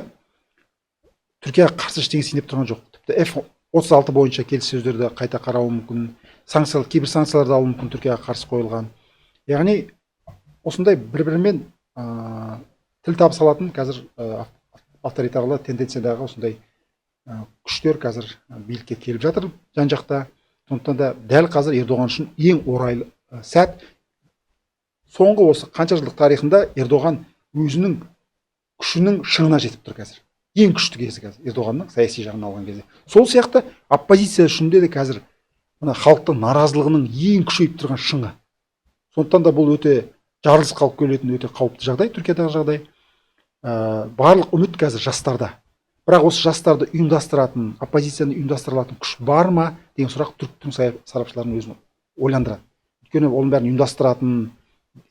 Түркияға қарсы ештеңе істейін деп тұрған жоқ. Тіпті F-36 бойынша келіссөздерді қайта қарауы мүмкін, санкция, кейбір санкцияларды алуы мүмкін Түркияға қарсы қойылған. Яғни осындай бір бірімен тіл табыса алатын қазір авторитарлы тенденциядағы осындай күштер қазір билікке келіп жатыр жан жақта. Сондықтан да дәл қазір Ердоған үшін ең орайлы сәт. Соңғы осы қанша жылдық тарихында Ердоған өзінің күшінің шыңына жетіп тұр қазір. Ең күшті кезі қазір Ердоғанның саяси жағын алған кезде. Сол сияқты оппозиция үшін де қазір мына халықтың наразылығының ең күшейіп тұрған шыңы. Сондықтан да бұл өте жарылысқа алып келетін өте қауіпті жағдай, Түркиядағы жағдай. Барлық үміт қазір жастарда. Бірақ осы жастарды ұйымдастыратын, оппозицияны ұйымдастыра алатын күш бар ма деген сұрақ түріктің сарапшыларын өзін ойландырады. Өйткені оның бәрін ұйымдастыратын,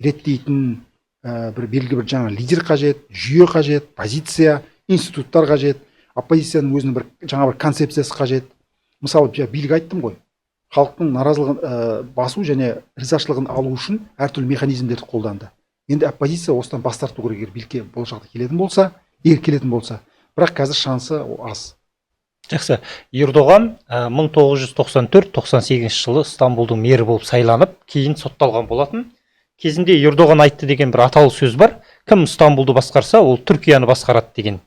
реттейтін бір белгілі бір жаңа лидер қажет, жүйе қажет, позиция, институттар қажет, оппозицияның өзінің бір жаңа бір концепциясы қажет. Мысалы, билік айттым ғой, халықтың наразылығын басу және ризашылығын алу үшін әртүрлі механизмдерді қолданды. Енді оппозиция осыдан бас тарту керек, егер билікке болашақта келетін болса, егер келетін болса. Бірақ қазір шансы аз. Жақсы. Ердоған 1994-98 жылы Стамбулдың мэрі болып сайланып, кейін сотталған болатын. Кезінде Ердоған айтты деген бір аталы сөз бар. Кім Стамбулды басқарса, ол Түркияны басқарады деген.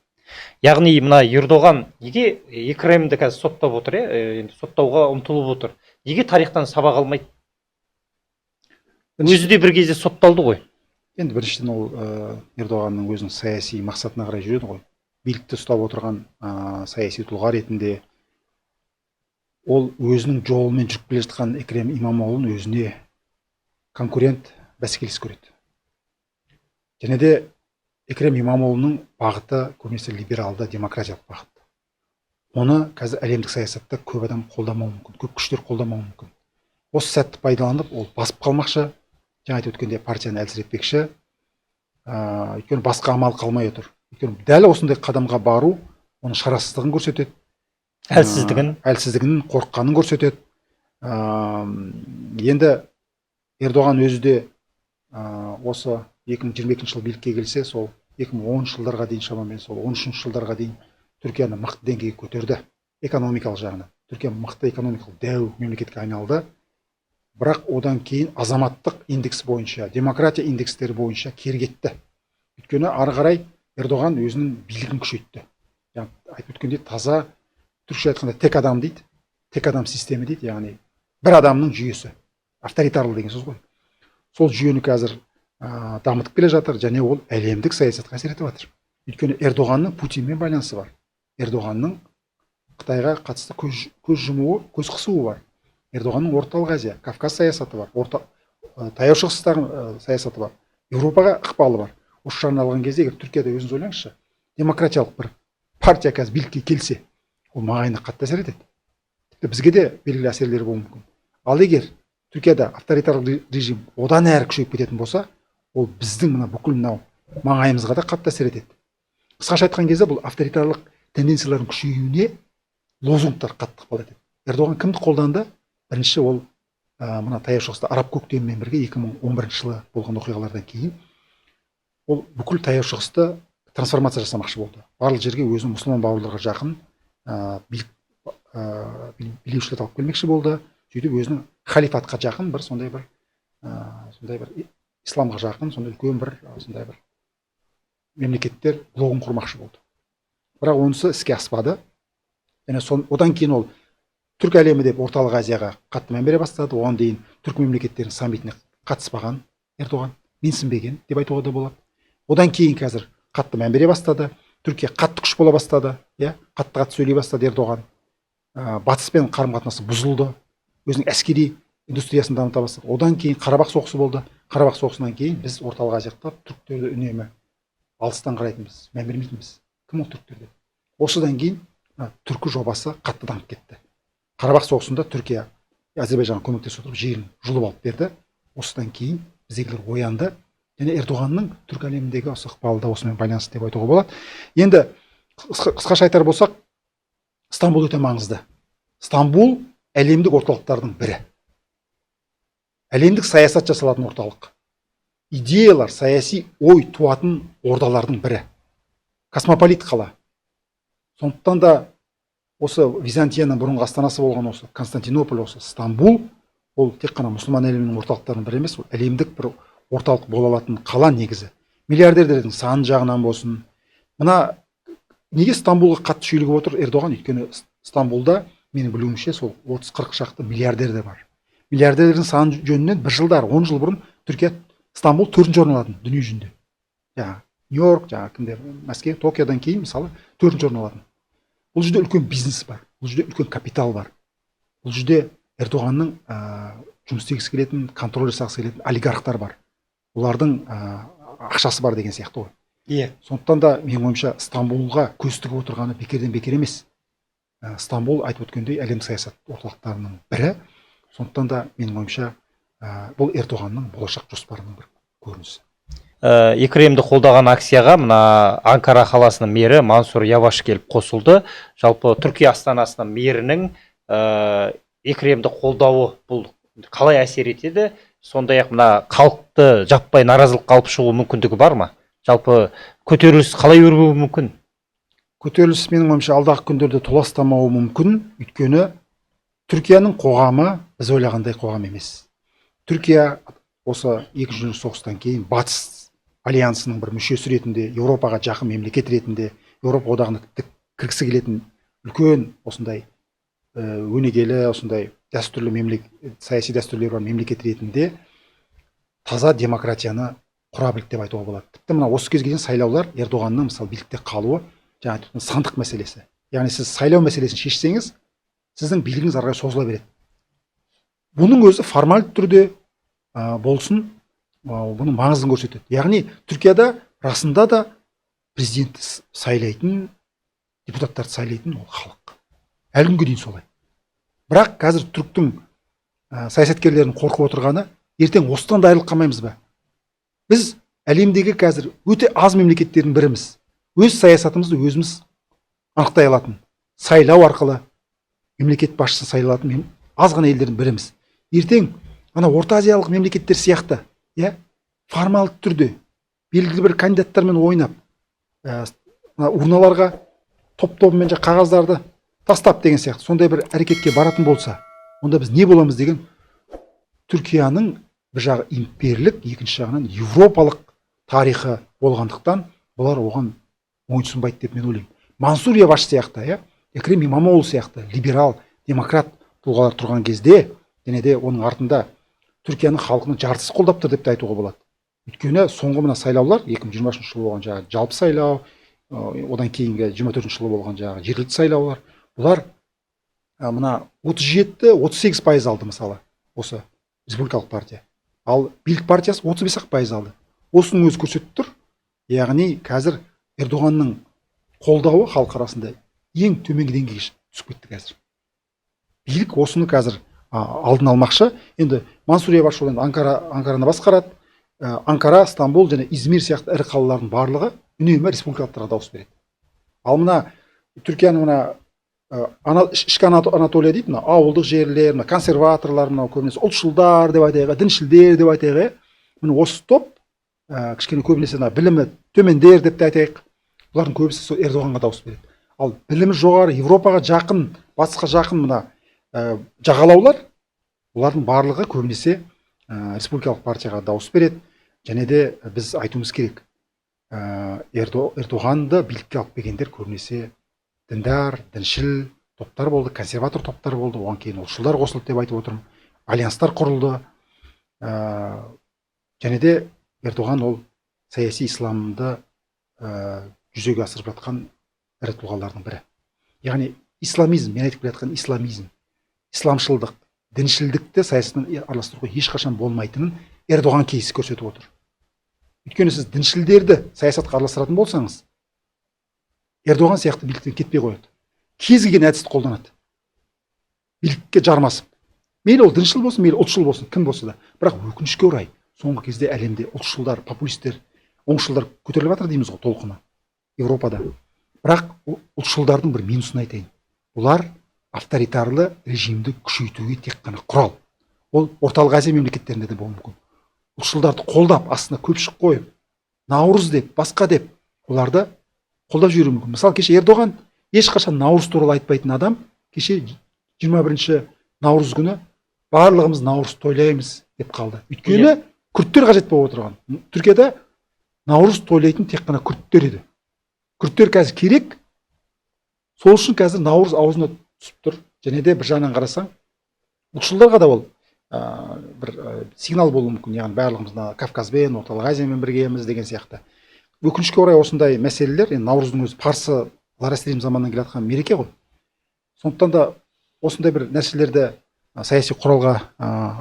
Яғни мына Ердоған неге Екремді қазір соттап отыр, енді соттауға ұмтылып отыр. Неге тарихтан сабақ алмайды? Өзі де бір кезде сотталды ғой. Енді біріншіден ол Ердоғанның өзінің саяси мақсатына қарай жүреді ғой. Билікті ұстап отырған саяси тұлға ретінде ол өзінің жолымен жүріп келе жатқан Экрем Имамоғлын өзіне конкурент, бәсекелес көреді. Және де Экрем Имамоғлының бағыты көбінесе либералды, демократиялық бағыт. Оны қазір әлемдік саясатта көп адам қолдамауы мүмкін, көп күштер қолдамауы мүмкін. Осы сәтті пайдаланып, ол басып қалмақшы, жаңа айтып өткендей партияны әлсіретпекші. Өйткені басқа амал қалмай отыр. Өйткені дәл осындай қадамға бару оның шарасыздығын көрсетеді. Әлсіздігін. Әлсіздігін, қорыққанын көрсетеді. Енді Ердоған өзі де осы 2022 жылы билікке келсе, сол 2010 жылдарға дейін, шамамен сол 13 жылдарға дейін Түркияны мықты деңгейге көтерді экономикалық жағынан. Түркия мықты экономикалық дәу мемлекетке айналды. Бірақ одан кейін азаматтық индекс бойынша, демократия индекстері бойынша кері кетті. Өйткені ары қарай Ердоған өзінің билігін күшейтті. Жаңа айтып өткендей, таза түркше айтқанда тек адам дейді, тек адам системі дейді, яғни бір адамның жүйесі, авторитарлы деген сөз ғой. Сол жүйені қазір дамытып келе жатыр және ол әлемдік саясатқа әсер етіп жатыр. Өйткені Ердоғанның Путинмен байланысы бар. Ердоғанның Қытайға қатысты көз жұмуы, көз қысуы бар. Ердоғанның Орталық Азия, Кавказ саясаты бар, Таяу Шығыстағы саясаты бар, Еуропаға ықпалы бар. Осы жағын алған кезде, егер Түркияда, өзіңіз ойлаңызшы, демократиялық бір партия қазір билікке келсе, ол маңайына қатты әсер етеді. Тіпті бізге де белгілі әсерлері болуы мүмкін. Ал егер Түркияда авторитарлық режим одан әрі күшейіп кететін болса, ол біздің мына бүкіл мынау маңайымызға да қатты әсер етеді. Қысқаша айтқан кезде, бұл авторитарлық тенденциялардың күшеюіне лозунгтар қатты ықпал етеді. Ердоған кімді қолданды? Бірінші ол мына Таяу Шығыста араб көктемімен бірге 2011 жылы болған оқиғалардан кейін ол бүкіл Таяу Шығысты трансформация жасамақшы болды. Барлық жерге өзінің мұсылман бауырларға жақын билеушілерді алып келмекші болды. Сөйтіп өзінің халифатқа жақын бір сондай бір сондай бір исламға жақын сондай үлкен бір сондай бір мемлекеттер блогын құрмақшы болды. Бірақ онысы іске аспады. Және одан кейін ол түркі әлемі деп Орталық Азияға қатты мән бере бастады. Оған дейін түркі мемлекеттерінің саммитіне қатыспаған Ердоған, менсінбеген деп айтуға да болады. Одан кейін қазір қатты мән бере бастады. Түркия қатты күш бола бастады, иә, қатты қатты сөйлей бастады Ердоған. Батыспен қарым қатынасы бұзылды, өзінің әскери индустриясын дамыта бастады. Одан кейін Қарабақ соғысы болды. Қарабақ соғысынан кейін біз Орталық Азияда түріктерді үнемі алыстан қарайтынбыз, мән бермейтінбіз, кім ол түріктер деп. Осыдан кейін түркі жобасы қатты дамып кетті. Қарабақ соғысында Түркия Әзербайжанға көмектесе отырып жерін жұлып алып берді. Осыдан кейін біздегілер оянды және Ердоғанның түркі әлеміндегі осы ықпалы да осымен байланысты деп айтуға болады. Енді қысқаша айтар болсақ, Стамбул өте маңызды. Стамбул әлемдік орталықтардың бірі, әлемдік саясат жасалатын орталық, идеялар, саяси ой туатын ордалардың бірі, космополит қала. Сондықтан да осы Византияның бұрынғы астанасы болған осы Константинополь, осы Стамбул, ол тек қана мұсылман әлемінің орталықтарының бірі емес, ол әлемдік бір орталық бола алатын қала негізі. Миллиардерлердің саны жағынан болсын. Мына неге Стамбулға қатты шүйлігіп отыр Ердоған? Өйткені Стамбулда, менің білуімше, сол 30-40 шақты миллиардер де бар. Миллиардерлердің саны жөнінен бір жылдар, 10 жыл бұрын Түркия, Стамбул төртінші орын алатын дүние жүзінде. Жаңағы Нью Йорк, жаңағы кімдер, Мәскеу, Токиодан кейін, мысалы, төртінші орын алатын. Бұл жерде үлкен бизнес бар, бұл жерде үлкен капитал бар, бұл жерде Ердоғанның жұмыс істегісі келетін, контроль жасағысы келетін олигархтар бар, олардың ақшасы бар деген сияқты ғой. Сондықтан да менің ойымша, Стамбулға көз тігіп отырғаны бекерден бекер емес. Стамбул, айтып өткендей, әлемдік саясат орталықтарының бірі. Сондықтан да менің ойымша, бұл Ердоғанның болашақ жоспарының бір көрінісі. Екремді қолдаған акцияға мына Анкара қаласының мэрі Мансур Яваш келіп қосылды. Жалпы Түркия астанасының мэрінің Екремді қолдауы бұл қалай әсер етеді? Сондай ақ мына халықты жаппай наразылыққа алып шығу мүмкіндігі бар ма? Жалпы көтеріліс қалай өрбуі мүмкін? Көтеріліс, менің ойымша, алдағы күндерде толастамауы мүмкін. Өйткені Түркияның қоғамы біз ойлағандай қоғам емес. Түркия осы Екінші дүниежүзілік соғыстан кейін Батыс альянсының бір мүшесі ретінде, Еуропаға жақын мемлекет ретінде, Еуропа одағына тіпті кіргісі келетін үлкен осындай өнегелі, осындай дәстүрлі мемлекет, саяси дәстүрлері бар мемлекет ретінде таза демократияны құра білді деп айтуға болады. Тіпті мына осы кезге дейін сайлаулар, Ердоғанның, мысалы, билікте қалуы жаңа айтып өткен сандық мәселесі. Яғни сіз сайлау мәселесін шешсеңіз, сіздің билігіңіз ары қарай созыла береді. Бұның өзі формальды түрде болсын, бұның маңызын көрсетеді. Яғни Түркияда расында да президентті сайлайтын, депутаттарды сайлайтын ол халық, әлі күнге дейін солай. Бірақ қазір түріктің саясаткерлерінің қорқып отырғаны: ертең осыдан да айырылып қалмаймыз ба? Біз әлемдегі қазір өте аз мемлекеттердің біріміз, өз саясатымызды өзіміз анықтай алатын, сайлау арқылы мемлекет басшысын сайлай алатын аз ғана елдердің біріміз. Ертең ана Орта Азиялық мемлекеттер сияқты, иә, формалды түрде белгілі бір кандидаттармен ойнап, мына урналарға топ тобымен қағаздарды тастап деген сияқты сондай бір әрекетке баратын болса, онда біз не боламыз деген. Түркияның бір жағы имперлік, екінші жағынан европалық тарихы болғандықтан, бұлар оған мойынсұнбайды деп мен ойлаймын. Мансур Яваш сияқты, иә, Экрем Имамоғлу сияқты либерал демократ тұлғалар тұрған кезде және де оның артында Түркияның халқының жартысы қолдап тұр деп те айтуға болады. Өйткені соңғы мына сайлаулар, 2023 жылы болған жаңағы жалпы сайлау, одан кейінгі 24 жылы болған жаңағы жергілікті сайлаулар, бұлар мына 37-38% алды, мысалы, осы республикалық партия. Ал билік партиясы 35 ақ пайыз алды. Осының өзі көрсетіп тұр, яғни қазір Ердоғанның қолдауы халық арасында ең төменгі деңгейге түсіп кетті. Қазір билік осыны қазір алдын алмақшы. Енді Мансур Яваш, ол енді Анкараны басқарады. Анкара, Стамбул және Измир сияқты ірі қалалардың барлығы үнемі республикалықтарға дауыс береді. Ал мына Түркияның мына ішкі Анатолия дейді, мына ауылдық жерлер, мына консерваторлар, мынау көбінесе ұлтшылдар деп айтайық, діншілдер деп айтайық, иә, міне, осы топ, кішкене көбінесе мына білімі төмендер деп те айтайық, бұлардың көбісі сол Ердоғанға дауыс береді. Ал білімі жоғары, Европаға жақын, батысқа жақын мына жағалаулар, бұлардың барлығы көбінесе республикалық партияға дауыс береді. Және де біз айтуымыз керек, Эрдоғанды билікке алып келгендер көбінесе діндар, діншіл топтар болды, консерватор топтар болды. Оған кейін ұлтшылдар қосылды деп айтып отырмын, альянстар құрылды. Және де Эрдоған ол саяси исламды жүзеге асырып жатқан ірі тұлғалардың бірі. Яғни исламизм, мен айтып келе жатқан исламизм, исламшылдық, діншілдікті саясатпен араластыруға ешқашан болмайтынын Эрдоған кейсі көрсетіп отыр. Өйткені сіз діншілдерді саясатқа араластыратын болсаңыз, Эрдоған сияқты биліктен кетпей қояды, кез келген әдісті қолданады билікке жармасып, мейлі ол діншіл болсын, мейлі ұлтшыл болсын, кім болса да. Бірақ өкінішке орай, соңғы кезде әлемде ұлтшылдар, популистер, оңшылдар көтеріліп жатыр дейміз ғой, толқыны Европада. Бірақ ұлтшылдардың бір минусын айтайын: бұлар авторитарлы режимді күшейтуге тек қана құрал. Ол Орталық Азия мемлекеттерінде де болуы мүмкін. Ұлтшылдарды қолдап, астына көпшік қойып, наурыз деп, басқа деп оларды қолдап жіберуі мүмкін. Мысалы, кеше Ердоған, ешқашан наурыз туралы айтпайтын адам, кеше 21 наурыз күні барлығымыз наурыз тойлаймыз деп қалды. Өйткені күрттер қажет болып отырған. Түркияда наурыз тойлайтын тек қана күрттер еді. Күрттер қазір керек, сол үшін қазір наурыз аузына түсіп тұр. Және де бір жағынан қарасаң, ұлтшылдарға да ол бір сигнал болуы мүмкін, яғни барлығымыз мына Кавказбен, Орталық Азиямен біргеміз деген сияқты. Өкінішке орай, осындай мәселелер, енді наурыздың өзі парсы зороастризм заманынан келе жатқан мереке ғой, сондықтан да осындай бір нәрселерді саяси құралға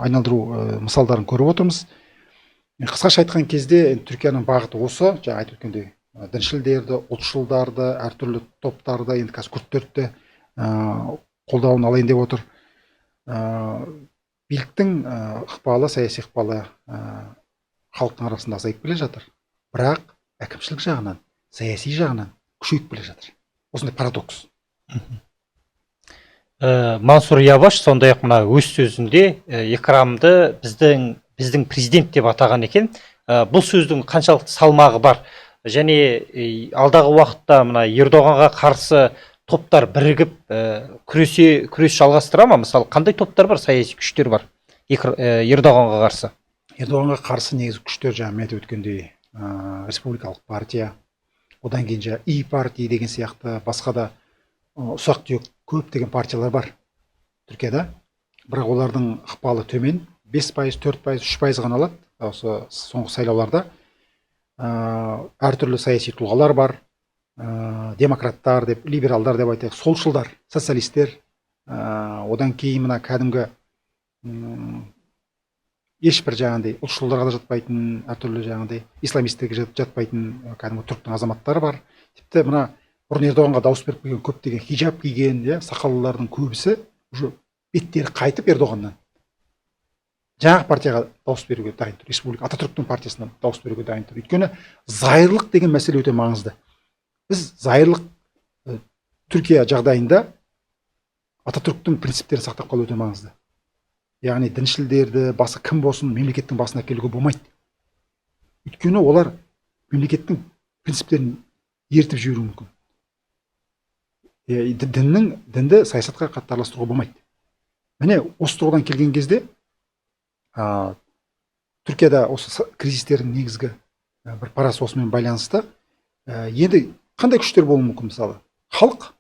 айналдыру мысалдарын көріп отырмыз. Енді қысқаша айтқан кезде, енді Түркияның бағыты осы, жаңа айтып өткендей, діншілдерді, ұлтшылдарды, әртүрлі топтарды, енді қазір күрттерді де қолдауын алайын деп отыр. Биліктің ықпалы, саяси ықпалы халықтың арасында азайып келе жатыр, бірақ әкімшілік жағынан, саяси жағынан күшейіп келе жатыр. Осындай парадокс. Мансур Яваш сондай ақ мына өз сөзінде Экрамды біздің президент деп атаған екен. Бұл сөздің қаншалықты салмағы бар? Және алдағы уақытта мына Ердоғанға қарсы топтар бірігіп күрес жалғастыра ма? Мысалы, қандай топтар бар, саяси күштер бар Ердоғанға қарсы? Ердоғанға қарсы негізгі күштер, жаңа мен айтып өткендей, республикалық партия, одан кейін жаңа И партия деген сияқты басқа да ұсақ түйек көптеген партиялар бар Түркияда. Бірақ олардың ықпалы төмен, 5%, 4%, 3% ғана алады осы соңғы сайлауларда. Әртүрлі саяси тұлғалар бар, демократтар деп, либералдар деп айтайық, солшылдар, социалистер, одан кейін мына кәдімгі ешбір жаңағындай ұлтшылдарға да жатпайтын, әртүрлі жаңағындай исламистерге жатпайтын кәдімгі түріктің азаматтары бар. Тіпті мына бұрын Ердоғанға дауыс беріп келген көптеген хиджаб киген, иә, сақаллылардың көбісі уже беттері қайтып Ердоғаннан жаңағы партияға дауыс беруге дайын тұр. Республика Ататүріктің партиясына дауыс беруге дайын тұр. Өйткені зайырлық деген мәселе өте маңызды. Біз зайырлық Түркия жағдайында Ататүріктің принциптерін сақтап қалу өте маңызды. Яғни діншілдерді, басқа кім болсын, мемлекеттің басына келуге болмайды. Өйткені олар мемлекеттің принциптерін ертіп жіберуі мүмкін. Дінді саясатқа қатты араластыруға болмайды. Міне осы тұрғыдан келген кезде Түркияда осы кризистердің негізгі бір парасы осымен байланысты. Енді қандай күштер болуы мүмкін мысалы? Халық,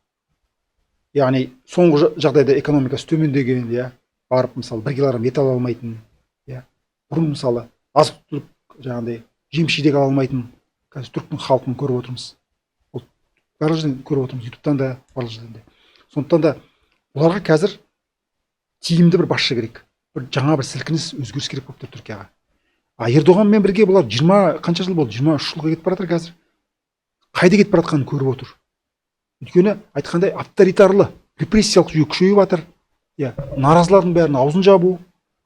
яғни соңғы жағдайда экономикасы төмендеген, иә, барып мысалы 1 килограмм ет ала алмайтын, иә, бұрын мысалы азық-түлік жаңағыдай жеміс-жидек ала алмайтын қазір түріктің халқын көріп отырмыз. Ол барлық жерден көріп отырмыз, ютубтан да, барлық жерден де. Сондықтан да оларға қазір тиімді бір басшы керек, бір жаңа бір сілкініс, өзгеріс керек болып тұр Түркияға. А Ердоғанмен бірге бұлар 20 қанша жыл болды, 23 жылға кетіп бара жатыр қазір. Қайда кетіп бара жатқанын көріп отыр. Өйткені айтқандай авторитарлы репрессиялық жүйе күшейіп жатыр. Иә, наразылардың бәрін аузын жабу,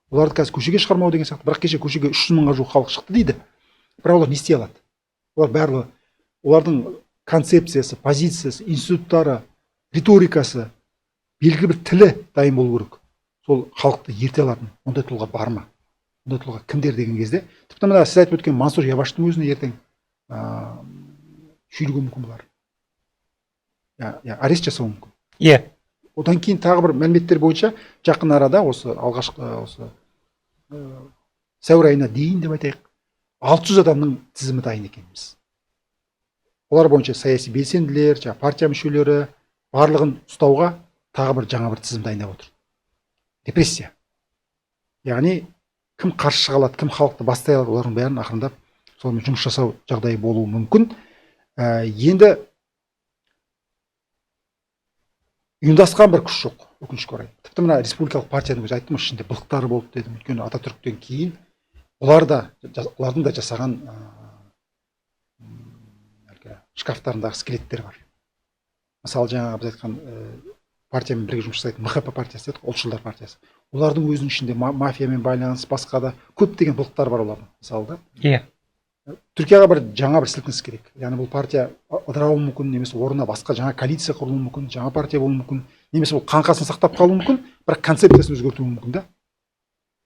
оларды қазір көшеге шығармау деген сияқты. Бірақ кеше көшеге 300 мыңға жуық халық шықты дейді. Бірақ олар не істей алады? Олар барлығы, олардың концепциясы, позициясы, институттары, риторикасы, белгілі бір тілі дайын болу керек. Сол халықты ерте алатын ондай тұлға бар ма? Ондай тұлға кімдер деген кезде, тіпті мына сіз айтып өткен Мансұр Яваштың өзіне ертең шүйлігуі мүмкін бұлар. Я, арест жасауы мүмкін. Иә. Одан кейін тағы бір мәліметтер бойынша жақын арада осы алғашқы осы сәуір айына дейін деп айтайық, 600 адамның тізімі дайын екенбіз. Олар бойынша саяси белсенділер, жаңа партия мүшелері барлығын ұстауға тағы бір жаңа бір тізім дайындап отыр. Репрессия. Яғни кім қарсы шыға алады, кім халықты бастай алады, олардың бәрін ақырындап сонымен жұмыс жасау жағдайы болуы мүмкін. Енді ұйымдасқан бір күш жоқ, өкінішке орай. Тіпті мына республикалық партияның өзі айттым, ішінде былықтары болды дедім. Өйткені Ататүріктен кейін олар да, олардың да жасаған әлгі шкафтарындағы скелеттер бар. Мысалы, жаңағы біз айтқан партиямен бірге жұмыс жасайтын МХП партиясы дедік, ұлтшылдар партиясы. Олардың өзінің ішінде мафиямен байланыс, басқа да көптеген былықтар бар олардың, мысалы да. Иә. Түркияға бір жаңа бір сілкініс керек. Яғни бұл партия ыдырауы мүмкін, немесе орнына басқа жаңа коалиция құрылуы мүмкін, жаңа партия болуы мүмкін, немесе ол қаңқасын сақтап қалуы мүмкін, бірақ концепциясын өзгертуі мүмкін да.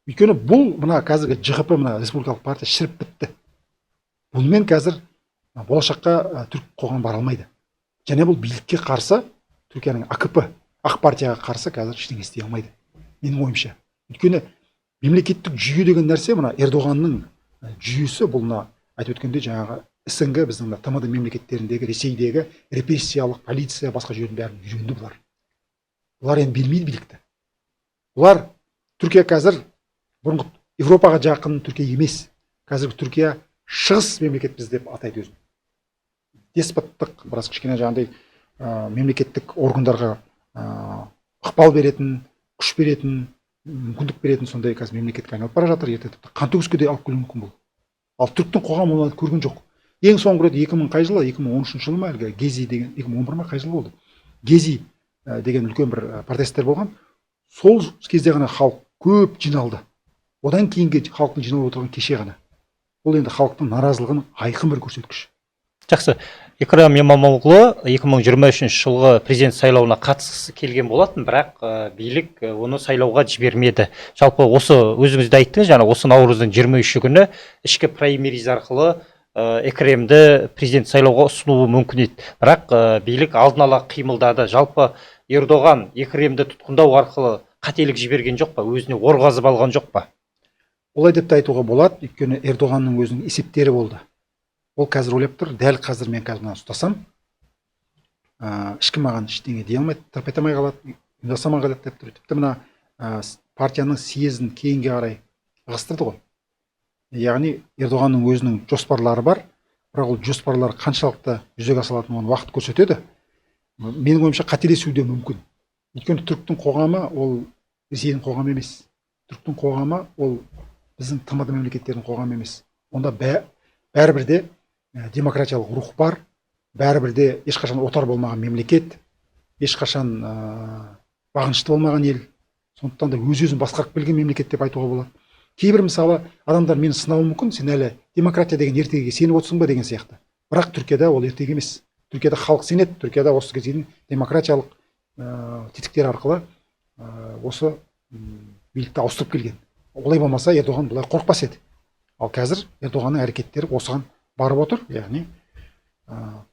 Өйткені бұл мына қазіргі ЖХП, мына республикалық партия шіріп бітті. Бұнымен қазір болашаққа түрік қоғамы бара алмайды. Және бұл билікке қарсы, Түркияның АКП, ақ партияға қарсы қазір ештеңе істей алмайды, менің ойымша. Өйткені мемлекеттік жүйе деген нәрсе мына Ердоғанның жүйесі, бұл мына айтып өткендей жаңағы СНГ, біздің мына ТМД мемлекеттеріндегі, Ресейдегі репрессиялық полиция, басқа жүйенің бәрін үйренді бұлар. Бұлар енді бермейді билікті. Бұлар Түркия қазір бұрынғы Европаға жақын Түркия емес. Қазіргі Түркия шығыс мемлекетпіз деп атайды өзін. Деспоттық, біраз кішкене жаңағыдай мемлекеттік органдарға ықпал беретін, күш беретін, мүмкіндік беретін сондай қазір мемлекетке айналып бара жатыр. Ертең тіпті қантөгіске де алып келуі мүмкін бұл. Ал түріктің қоғамы оны көрген жоқ. Ең соңғы рет екі мың қай жылы, екі мың он үшінші жылы ма, әлгі Гези деген, екі мың он бір ма, қай жыл болды? Гези деген үлкен бір протесттер болған. Сол кезде ғана халық көп жиналды. Одан кейінгі халықтың жиналып отырған кеше ғана. Ол енді халықтың наразылығының айқын бір көрсеткіші. Жақсы. Экрам Имамоғлы 2023 жылғы президент сайлауына қатысқысы келген болатын, бірақ билік оны сайлауға жібермеді. Жалпы осы өзіңіз де айттыңыз, жаңа осы наурыздың 23 күні ішкі праймериз арқылы Экремді президент сайлауға ұсынуы мүмкін еді. Бірақ билік алдын ала қимылдады. Жалпы Ердоған Екремді тұтқындау арқылы қателік жіберген жоқ па, өзіне ор қазып алған жоқ па? Олай деп те айтуға болады, өйткені Ердоғанның өзінің есептері болды. Ол қазір ойлап тұр, дәл қазір мен қазір мынаны ұстасам, ешкім маған ештеңе дей алмайды, тырп ете алмай қалады, ұйымдаса алмай қалады деп тұр. Тіпті мына партияның съезін кейінге қарай ығыстырды ғой. Яғни Ердоғанның өзінің жоспарлары бар, бірақ ол жоспарлар қаншалықты жүзеге аса алатынын оны уақыт көрсетеді. Менің ойымша, қателесуі де мүмкін. Өйткені түріктің қоғамы ол Ресейдің қоғамы емес. Түріктің қоғамы ол біздің ТМД мемлекеттерінің қоғамы емес. Онда бәрібір де демократиялық рух бар, бәрібір де ешқашан отар болмаған мемлекет, ешқашан бағынышты болмаған ел. Сондықтан да өз өзін басқарып келген мемлекет деп айтуға болады. Кейбір, мысалы, адамдар мені сынауы мүмкін, сен әлі демократия деген ертегіге сеніп отырсың ба деген сияқты. Бірақ Түркияда ол ертегі емес. Түркияда халық сенеді, Түркияда осы кезге дейін демократиялық тетіктер арқылы осы билікті ауыстырып келген. Олай болмаса, Ердоған бұлай қорықпас еді. Ал қазір Ердоғанның әрекеттері осыған барып отыр, яғни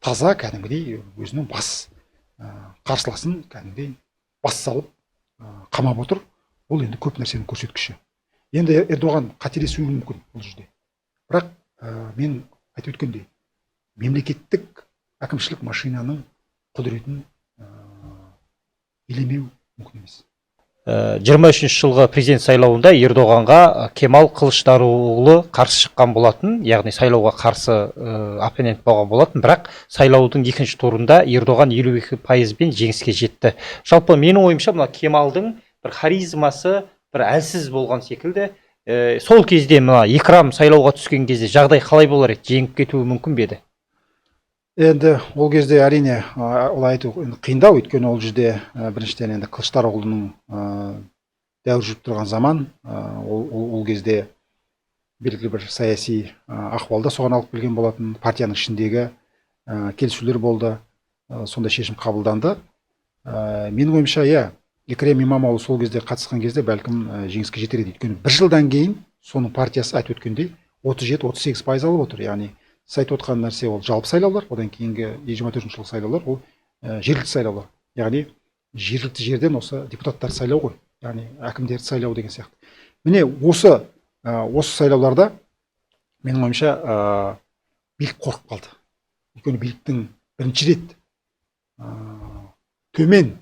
таза кәдімгідей өзінің бас қарсыласын кәдімгідей бас салып қамап отыр. Бұл енді көп нәрсенің көрсеткіші. Енді Ердоған қателесуі мүмкін бұл жерде. Бірақ мен айтып өткендей, мемлекеттік әкімшілік машинаның құдіретін елемеу мүмкін емес. 23 жылғы президент сайлауында Ердоғанға Кемал Қылышдароғлы қарсы шыққан болатын, яғни сайлауға қарсы оппонент болған болатын, бірақ сайлаудың екінші турында Ердоған 52%-бен жеңіске жетті. Жалпы менің ойымша, мына Кемалдың бір харизмасы бір әлсіз болған секілді. Сол кезде мына Екрам сайлауға түскен кезде жағдай қалай болар еді? Жеңіп кетуі мүмкін бе еді? Енді ол кезде, әрине, олай айту енді қиындау, өйткені ол жерде біріншіден, енді Қылышдароғлының дәуір жүріп тұрған заман, ол кезде белгілі бір саяси ахуалда соған алып келген болатын, партияның ішіндегі келісулер болды, сондай шешім қабылданды. Менің ойымша, иә, Екрем Имамоғлы сол кезде қатысқан кезде бәлкім жеңіске жетер еді, өйткені бір жылдан кейін соның партиясы, айтып өткендей, 37-38% алып отыр. Яғни сіз айтып отқан нәрсе ол жалпы сайлаулар, одан кейінгі 24 жылғы сайлаулар ол жергілікті сайлаулар, яғни жергілікті жерден осы депутаттарды сайлау ғой, яғни әкімдерді сайлау деген сияқты. Міне, осы сайлауларда менің ойымша, билік қорқып қалды, өйткені биліктің бірінші рет төмен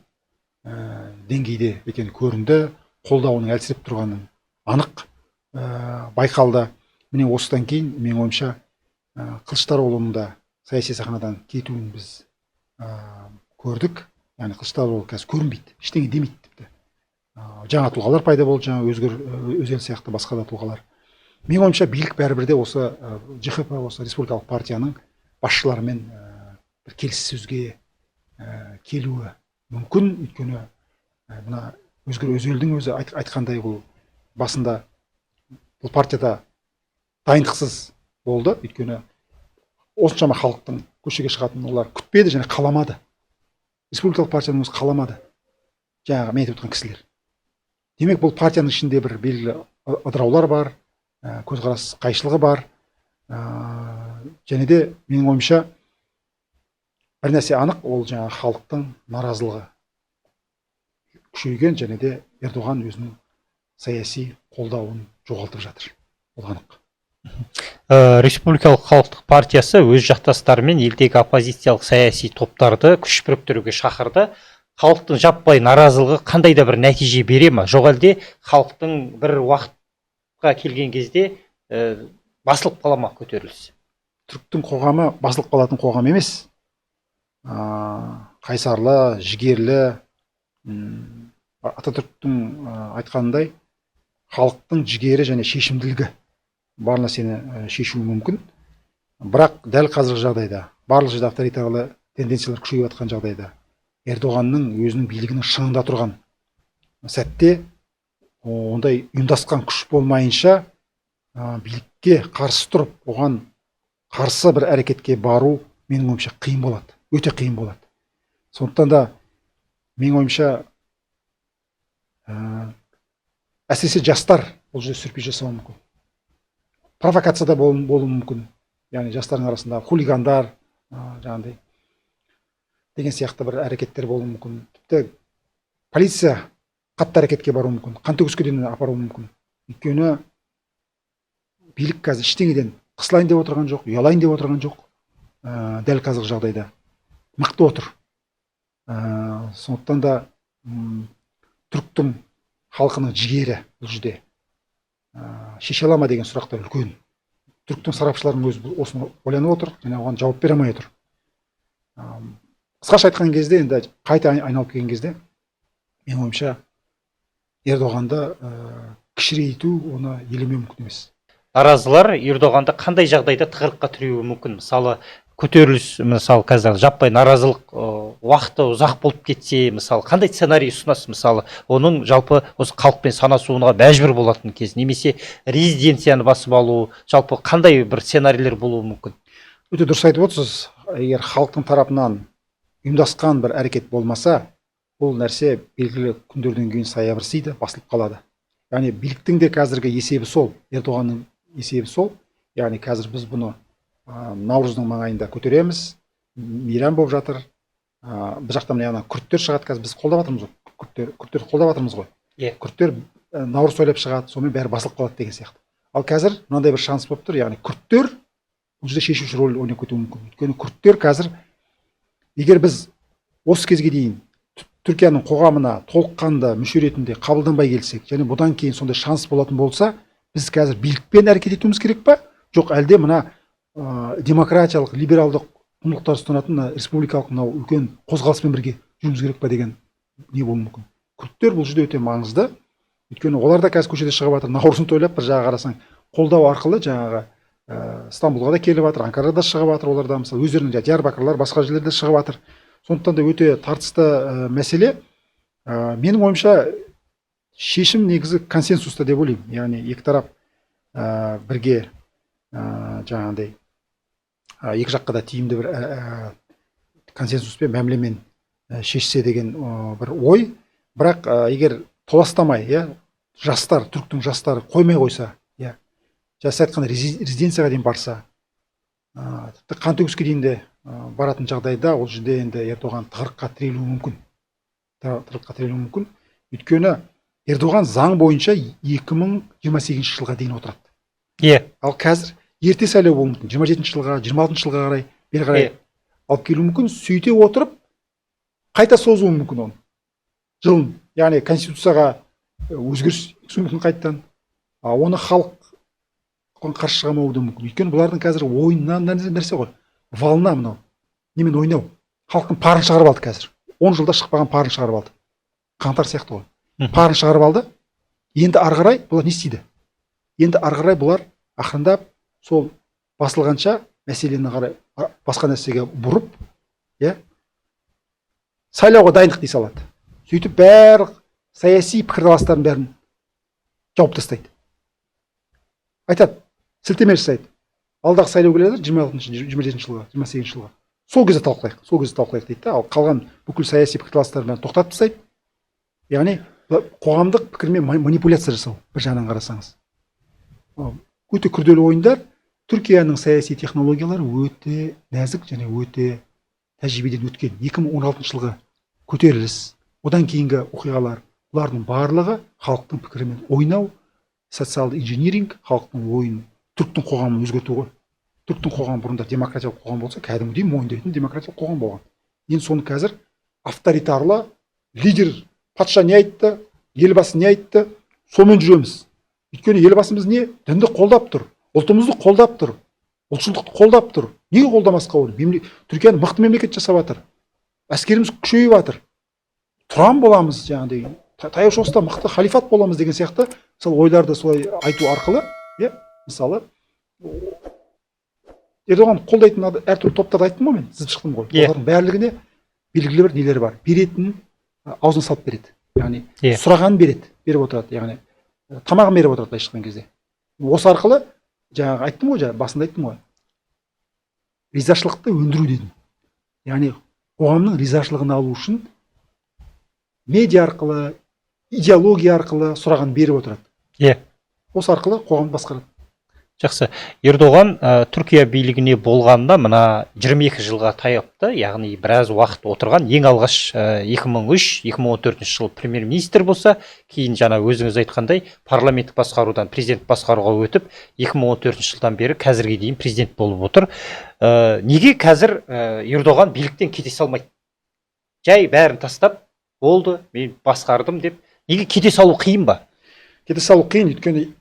деңгейде екені көрінді, қолдауының әлсіреп тұрғаны анық байқалды. Міне, осыдан кейін, менің ойымша, Қылышдароғлының да саяси сахнадан кетуін біз көрдік. Яғни Қылышдароғлы қазір көрінбейді, ештеңе демейді тіпті. Жаңа тұлғалар пайда болды, жаңа Өзгір Өзел сияқты басқа да тұлғалар. Менің ойымша, билік бәрібір де осы ЖХП, осы республикалық партияның басшыларымен бір келіссөзге келуі мүмкін, өйткені мына Өзгір Өзелдің өзі айтқандай, ол басында бұл партияда дайындықсыз болды, өйткені осыншама халықтың көшеге шығатынын олар күтпеді және қаламады. Республикалық партияның өзі қаламады, жаңағы мен айтып отырған кісілер. Демек, бұл партияның ішінде бір белгілі ыдыраулар бар, көзқарас қайшылығы бар. Және де менің ойымша, бір нәрсе анық, ол жаңағы халықтың наразылығы күшейген және де Ердоған өзінің саяси қолдауын жоғалтып жатыр, ол анық. Республикалық халықтық партиясы өз жақтастарымен елдегі оппозициялық саяси топтарды күш біріктіруге шақырды. Халықтың жаппай наразылығы қандай да бір нәтиже бере ма, жоқ әлде халықтың бір уақытқа келген кезде басылып қала ма көтеріліс? Түріктің қоғамы басылып қалатын қоғам емес. Қайсарлы, жігерлі. Ататүріктің айтқанындай, халықтың жігері және шешімділігі бар нәрсені шешуі мүмкін. Бірақ дәл қазіргі жағдайда, барлық жерде авторитарлы тенденциялар күшейіп жатқан жағдайда, Ердоғанның өзінің билігінің шыңында тұрған сәтте ондай ұйымдасқан күш болмайынша, билікке қарсы тұрып, оған қарсы бір әрекетке бару, менің ойымша, қиын болады, өте қиын болады. Сондықтан да, менің ойымша, әсіресе жастар бұл жерде сюрприз жасауы мүмкін, провокация да болуы мүмкін. Яғни жастардың арасында хулигандар, жаңағыдай деген сияқты бір әрекеттер болуы мүмкін. Тіпті полиция қатты әрекетке баруы мүмкін, қантөгіске дейін апаруы мүмкін. Өйткені билік қазір ештеңеден қысылайын деп отырған жоқ, ұялайын деп отырған жоқ. Дәл қазіргі жағдайда мықты отыр. Сондықтан да түріктің халқының жігері бұл жерде шеше ала ма деген сұрақтар үлкен. Түріктің сарапшыларының өзі осыны ойланып отыр және оған жауап бере алмай отыр. Қысқаша айтқан кезде, енді қайта айналып келген кезде, менің ойымша, Ердоғанды кішірейту, оны елемеу мүмкін емес. Наразылар Ердоғанды қандай жағдайда тығырыққа тіреуі мүмкін? Мысалы, көтеріліс, мысалы, қазір жаппай наразылық уақыты ұзақ болып кетсе, мысалы, қандай сценарий ұсынасыз? Мысалы, оның жалпы осы халықпен санасуына мәжбүр болатын кез, немесе резиденцияны басып алу, жалпы қандай бір сценарийлер болуы мүмкін? Өте дұрыс айтып отырсыз. Егер халықтың тарапынан ұйымдасқан бір әрекет болмаса, бұл нәрсе белгілі күндерден кейін саябырсиды, басылып қалады. Яғни биліктің де қазіргі есебі сол, Ердоғанның есебі сол. Яғни қазір біз бұны наурыздың маңайында көтереміз, мейрам болып жатыр. Бір жақтан міне ана күрттер шығады, қазір біз қолдап жатырмыз ғой, күрттерді қолдап жатырмыз ғой. Күрттер наурыз тойлап шығады, сонымен бәрі басылып қалады деген сияқты. Ал қазір мынандай бір шанс болып тұр, яғни күрттер бұл жерде шешуші рөл ойнап кетуі мүмкін. Өйткені күрттер қазір, егер біз осы кезге дейін Түркияның қоғамына толыққанды мүше ретінде қабылданбай келсек, және бұдан кейін сондай шанс болатын болса, біз қазір билікпен әрекет етуіміз керек па? Жоқ, әлде мына демократиялық, либералдық құндылықтар ұстанатын мына республикалық мынау үлкен қозғалыспен бірге жүруіміз керек па деген не болуы мүмкін. Күрттер бұл жерде өте маңызды. Өйткені олар да қазір көшеде шығып жатыр, наурызын тойлап, бір жағы қарасаң, қолдау арқылы жаңағы Стамбулға да келіп жатыр, Анкарада да шығып жатыр, олар да мысалы өздерінің Диярбакырлар, басқа жерлерде шығып жатыр. Сондықтан да өте тартысты мәселе. Менің ойымша, шешім негізі консенсуста деп ойлаймын. Яғни екі тарап бірге жаңағындай екі жаққа да тиімді бір консенсуспен, мәмілемен шешсе деген бір ой. Бірақ егер толастамай, жастар, түріктің жастары қоймай қойса, жас айтқан резиденцияға дейін барса, тіпті қантөгіске дейін де баратын жағдайда, ол жерде енді Ердоған тығырыққа тірелуі мүмкін. Тығырыққа тірелуі мүмкін. Өйткені Ердоған заң бойынша 2028 жылға дейін отырады. Ал қазір ерте сайлау болуы мүмкін. 27 жылға, 26 жылға қарай, бері қарай алып келуі мүмкін. Сөйте отырып қайта созуы мүмкін оны. Жылын, яғни конституцияға өзгеріс енгізуі мүмкін қайтадан. Оны халық оған қарсы шыға алмауы да мүмкін. Өйткені бұлардың қазір ойыннан нәрсе ғой. Волна мынау. Немен ойнау. Халықтың парын шығарып алды қазір. 10 жылда шықпаған парын шығарып алды. Қаңтар сияқты ғой. Парын шығарып алды. Енді ары қарай бұлар не істейді? Енді ары қарай бұлар ақырындап сол басылғанша мәселені қарай басқа нәрсеге бұрып, сайлауға дайындық дей салады. Сөйтіп барлық саяси пікірталастардың бәрін жауып тастайды. Айтады, сілтеме жасайды. Алдағы сайлау келе жатыр, 26-шы, 27 жылға, 28 жылға. Сол кезде талқылайық, сол кезде талқылайық дейді да. Ал қалған бүкіл саяси пікірталастардың бәрін тоқтатып тастайды. Яғни қоғамдық пікірмен манипуляция жасау, бір жағынан қарасаңыз. Өте күрделі ойындар. Түркияның саяси технологиялары өте нәзік және өте тәжірибеден өткен. 2016 жылғы көтеріліс, одан кейінгі оқиғалар, бұлардың барлығы халықтың пікірімен ойнау, социалды инжиниринг, халықтың ойын, түріктің қоғамын өзгерту ғой. Түріктің қоғамы бұрында демократиялық қоғам болса, кәдімгідей мойындайтын демократиялық қоғам болған. Енді соны қазір авторитарлы лидер, патша не айтты, елбасы не айтты, сонымен жүреміз. Өйткені елбасымыз не? Дінді қолдап тұр, ұлтымызды қолдап тұр, ұлтшылдықты қолдап тұр. Неге қолдамасқа оны? Түркияны мықты мемлекет жасап жатыр. Әскеріміз күшейіп жатыр. Тұран боламыз, жаңағыдай, Таяу Шығыста мықты халифат боламыз деген сияқты, мысалы, ойларды солай айту арқылы, мысалы, Ердоған қолдайтын әртүрлі топтарды айттым ғой мен, тізіп шықтым ғой. Олардың барлығіне белгілі бір нелері бар. Беретін, аузына салып береді. Яғни сұрағанын береді, беріп отырады, яғни тамағын беріп отырады былайша айтқан кезде. Осы арқылы жаңағы айттым ғой, жаңа басында айттым ғой. Ризашылықты өндіру дедім. Яғни қоғамның ризашылығын алу үшін медиа арқылы, идеология арқылы сұрағанын беріп отырады. Осы арқылы қоғамды басқарады. Жақсы. Ердоған Түркия билігіне болғанына мына 22 жылға таяпты, яғни біраз уақыт отырған. Ең алғаш 2003-2014 жыл премьер-министр болса, кейін жаңа өзіңіз айтқандай парламенттік басқарудан президент басқаруға өтіп, 2014 жылдан бері қазірге дейін президент болып отыр. Неге қазір Ердоған биліктен кете салмайды? Жай бәрін тастап, болды, мен басқардым деп. Неге кете салу қиын ба? Кете салу қиын, өйткені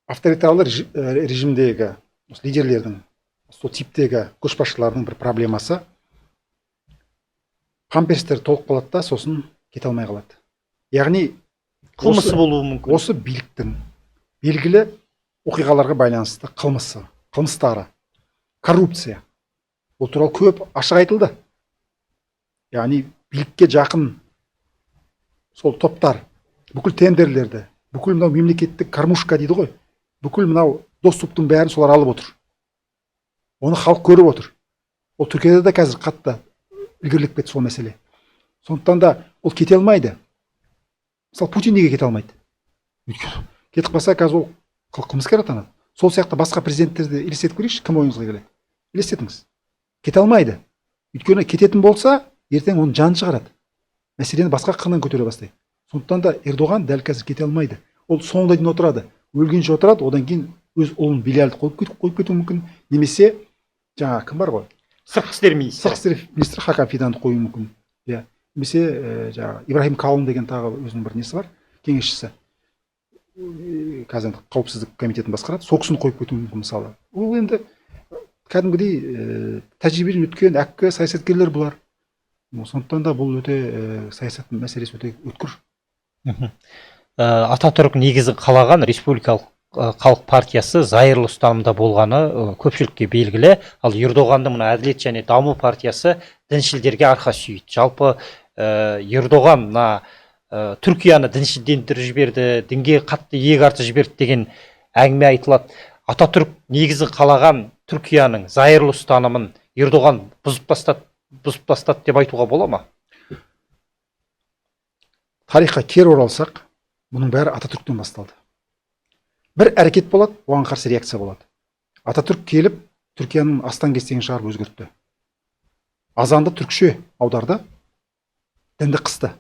авторитарлы режимдегі осы лидерлердің, сол типтегі көшбасшылардың бір проблемасы: памперстер толып қалады да, сосын кете алмай қалады. Яғни қылмысы болуы мүмкін. Осы биліктің белгілі оқиғаларға байланысты қылмысы, қылмыстары, коррупция, ол туралы көп ашық айтылды. Яғни билікке жақын сол топтар бүкіл тендерлерді, бүкіл мынау мемлекеттік кормушка дейді ғой, бүкіл мынау доступтың бәрін солар алып отыр. Оны халық көріп отыр. Ол Түркияда да қазір қатты ілгерілеп кетті сол мәселе. Сондықтан да ол кете алмайды. Мысалы, Путин неге кете алмайды? Өйткені кетіп қалса, қазір ол қылмыскер атанады. Сол сияқты басқа президенттерді елестетіп көрейікші, кім ойыңызға келеді? Елестетіңіз. Кете алмайды. Өйткені кететін болса, ертең оның жанын шығарады. Мәселені басқа қырынан көтере бастайды. Сондықтан да Ердоған дәл қазір кете алмайды. Ол соңына дейін отырады. Өлгенше отырады, одан кейін өз ұлын Биляльді қойып кетуі мүмкін. Немесе жаңа кім бар ғой? Сыртқы істер министрі. Сыртқы істер министрі Хакан Фиданды қоюы мүмкін. Иә. Немесе жаңағы Ибрахим Калын деген тағы өзінің бір несі бар, кеңесшісі. Қазір енді қауіпсіздік комитетін басқарады. Сол кісіні қойып кетуі мүмкін мысалы. Ол енді кәдімгідей тәжірибеден өткен әккі саясаткерлер бұлар. Сондықтан да бұл өте саясат мәселесі өте өткір. Ататүрік негізі қалаған республикалық халық партиясы зайырлы ұстанымда болғаны көпшілікке белгілі. Ал Ердоғанның мына Әділет және даму партиясы діншілдерге арқа сүйейді. Жалпы Ердоған мына Түркияны діншілдендіріп жіберді, дінге қатты иек артып жіберді деген әңгіме айтылады. Ататүрік негізі қалаған Түркияның зайырлы ұстанымын Ердоған бұзып тастады деп айтуға бола ма? Тарихқа кері оралсақ, бұның бәрі Ататүріктен басталды. Бір әрекет болады, оған қарсы реакция болады. Ататүрік келіп, Түркияның астан-кестеңін шығарып өзгертті. Азанды түркше аударды, дінді қысты.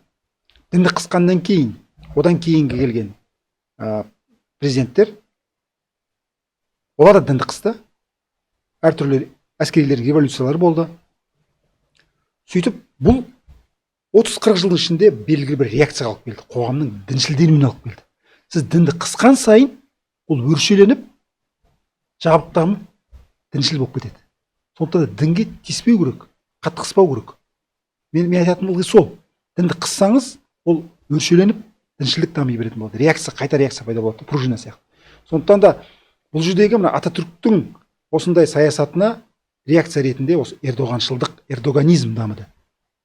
Дінді қысқаннан кейін, одан кейінгі келген президенттер, олар да дінді қысты. Әртүрлі әскерилердің революциялары болды. Сөйтіп, бұл 30-40 жылдың ішінде белгілі бір реакцияға алып келді, қоғамның діншілденуіне алып келді. Сіз дінді қысқан сайын ол өршеленіп, жабықтанып, діншіл болып кетеді. Сондықтан да дінге тиіспеу керек, қатты қыспау керек. Мен айтатыным ылғи сол. Дінді қыссаңыз, ол өршеленіп, діншілдік дами беретін болады. Реакция, қайта реакция пайда болады, пружина сияқты. Сондықтан да бұл жердегі мына Ататүріктің осындай саясатына реакция ретінде осы ердоғаншылдық, эрдоганизм дамыды.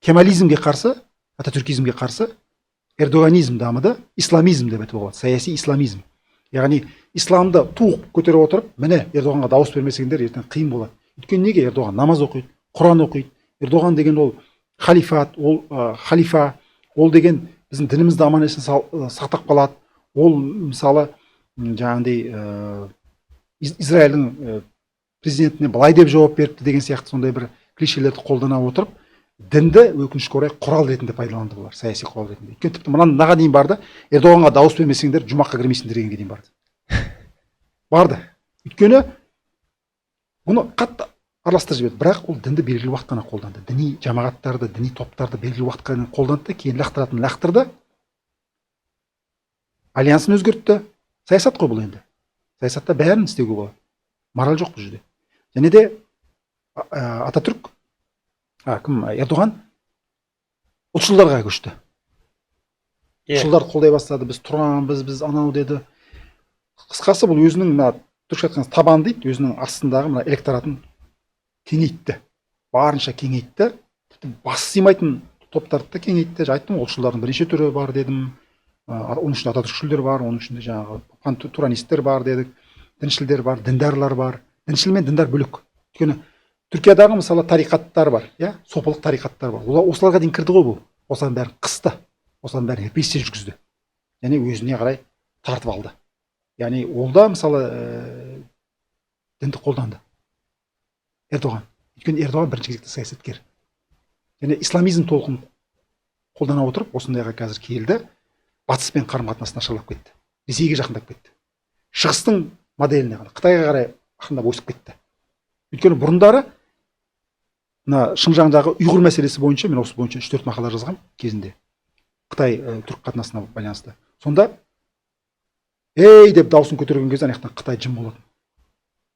Кемализмге қарсы, ататүркизмге қарсы эрдоганизм дамыды, исламизм деп айтуға болады, саяси исламизм. Яғни исламды ту көтеріп отырып, міне Ердоғанға дауыс бермесеңдер ертең қиын болады. Өйткені неге Ердоған намаз оқиды, Құран оқиды. Ердоған деген ол халифат, ол халифа, ол деген біздің дінімізді аман есен сақтап қалады. Ол мысалы жаңағындай Израильдің президентіне былай деп жауап беріпті деген сияқты сондай бір клишелерді қолдана отырып, дінді өкінішке орай құрал ретінде пайдаланды бұлар, саяси құрал ретінде. Өйткені тіпті мынаға дейін барды, Ердоғанға дауыс бермесеңдер жұмаққа кірмейсіңдер дегенге дейін барды. Барды. Өйткені бұны қатты араластырып жіберді. Бірақ ол дінді белгілі уақыт қана қолданды. Діни жамағаттарды, діни топтарды белгілі уақытқа дейін қолданды да, кейін лақтыратын лақтырды. Альянсын өзгертті. Саясат қой бұл енді. Саясатта бәрін істеуге болады. Мораль жоқ бұл жерде. Және де Ататүрік, кім, Ердоған ұлтшылдарға көшті. Ұлтшылдар қолдай бастады, біз тұрамыз, біз анау деді. Қысқасы бұл өзінің мына түркше айтқанда табан дейді, өзінің астындағы мына электоратын кеңейтті. Барынша кеңейтті. Тіпті бас сыймайтын топтарды да кеңейтті. Жаңа айттым, ұлтшылдардың бірнеше түрі бар дедім. Оның ішінде ататүркшілдер бар, оның ішінде жаңағы туранисттер бар дедік, діншілдер бар, діндарлар бар. Діншіл мен діндар бөлек. Өйткені Түркиядағы мысалы тариқаттар бар, иә, сопылық тариқаттар бар. Олар осыларға дейін кірді ғой бұл. Осылардың бәрін қысты. Осылардың бәрін репрессия жүргізді. Және өзіне қарай тартып алды. Яғни ол да мысалы Дінді қолданды Эрдоған. Өйткені Эрдоған бірінші кезекте саясаткер. Және исламизм толқынын қолдана отырып, осындайға қазір келді. Батыспен қарым қатынасы нашарлап кетті. Ресейге жақындап кетті. Шығыстың моделіне ғана, Қытайға қарай ақырындап өсіп кетті. Өйткені бұрындары мына Шыңжаңдағы ұйғыр мәселесі бойынша мен осы бойынша 3-4 мақала жазғам кезінде. Қытай түрік қатынасына байланысты. Сонда ей деп дауысын көтерген кезде ана жақтан Қытай жым болатын.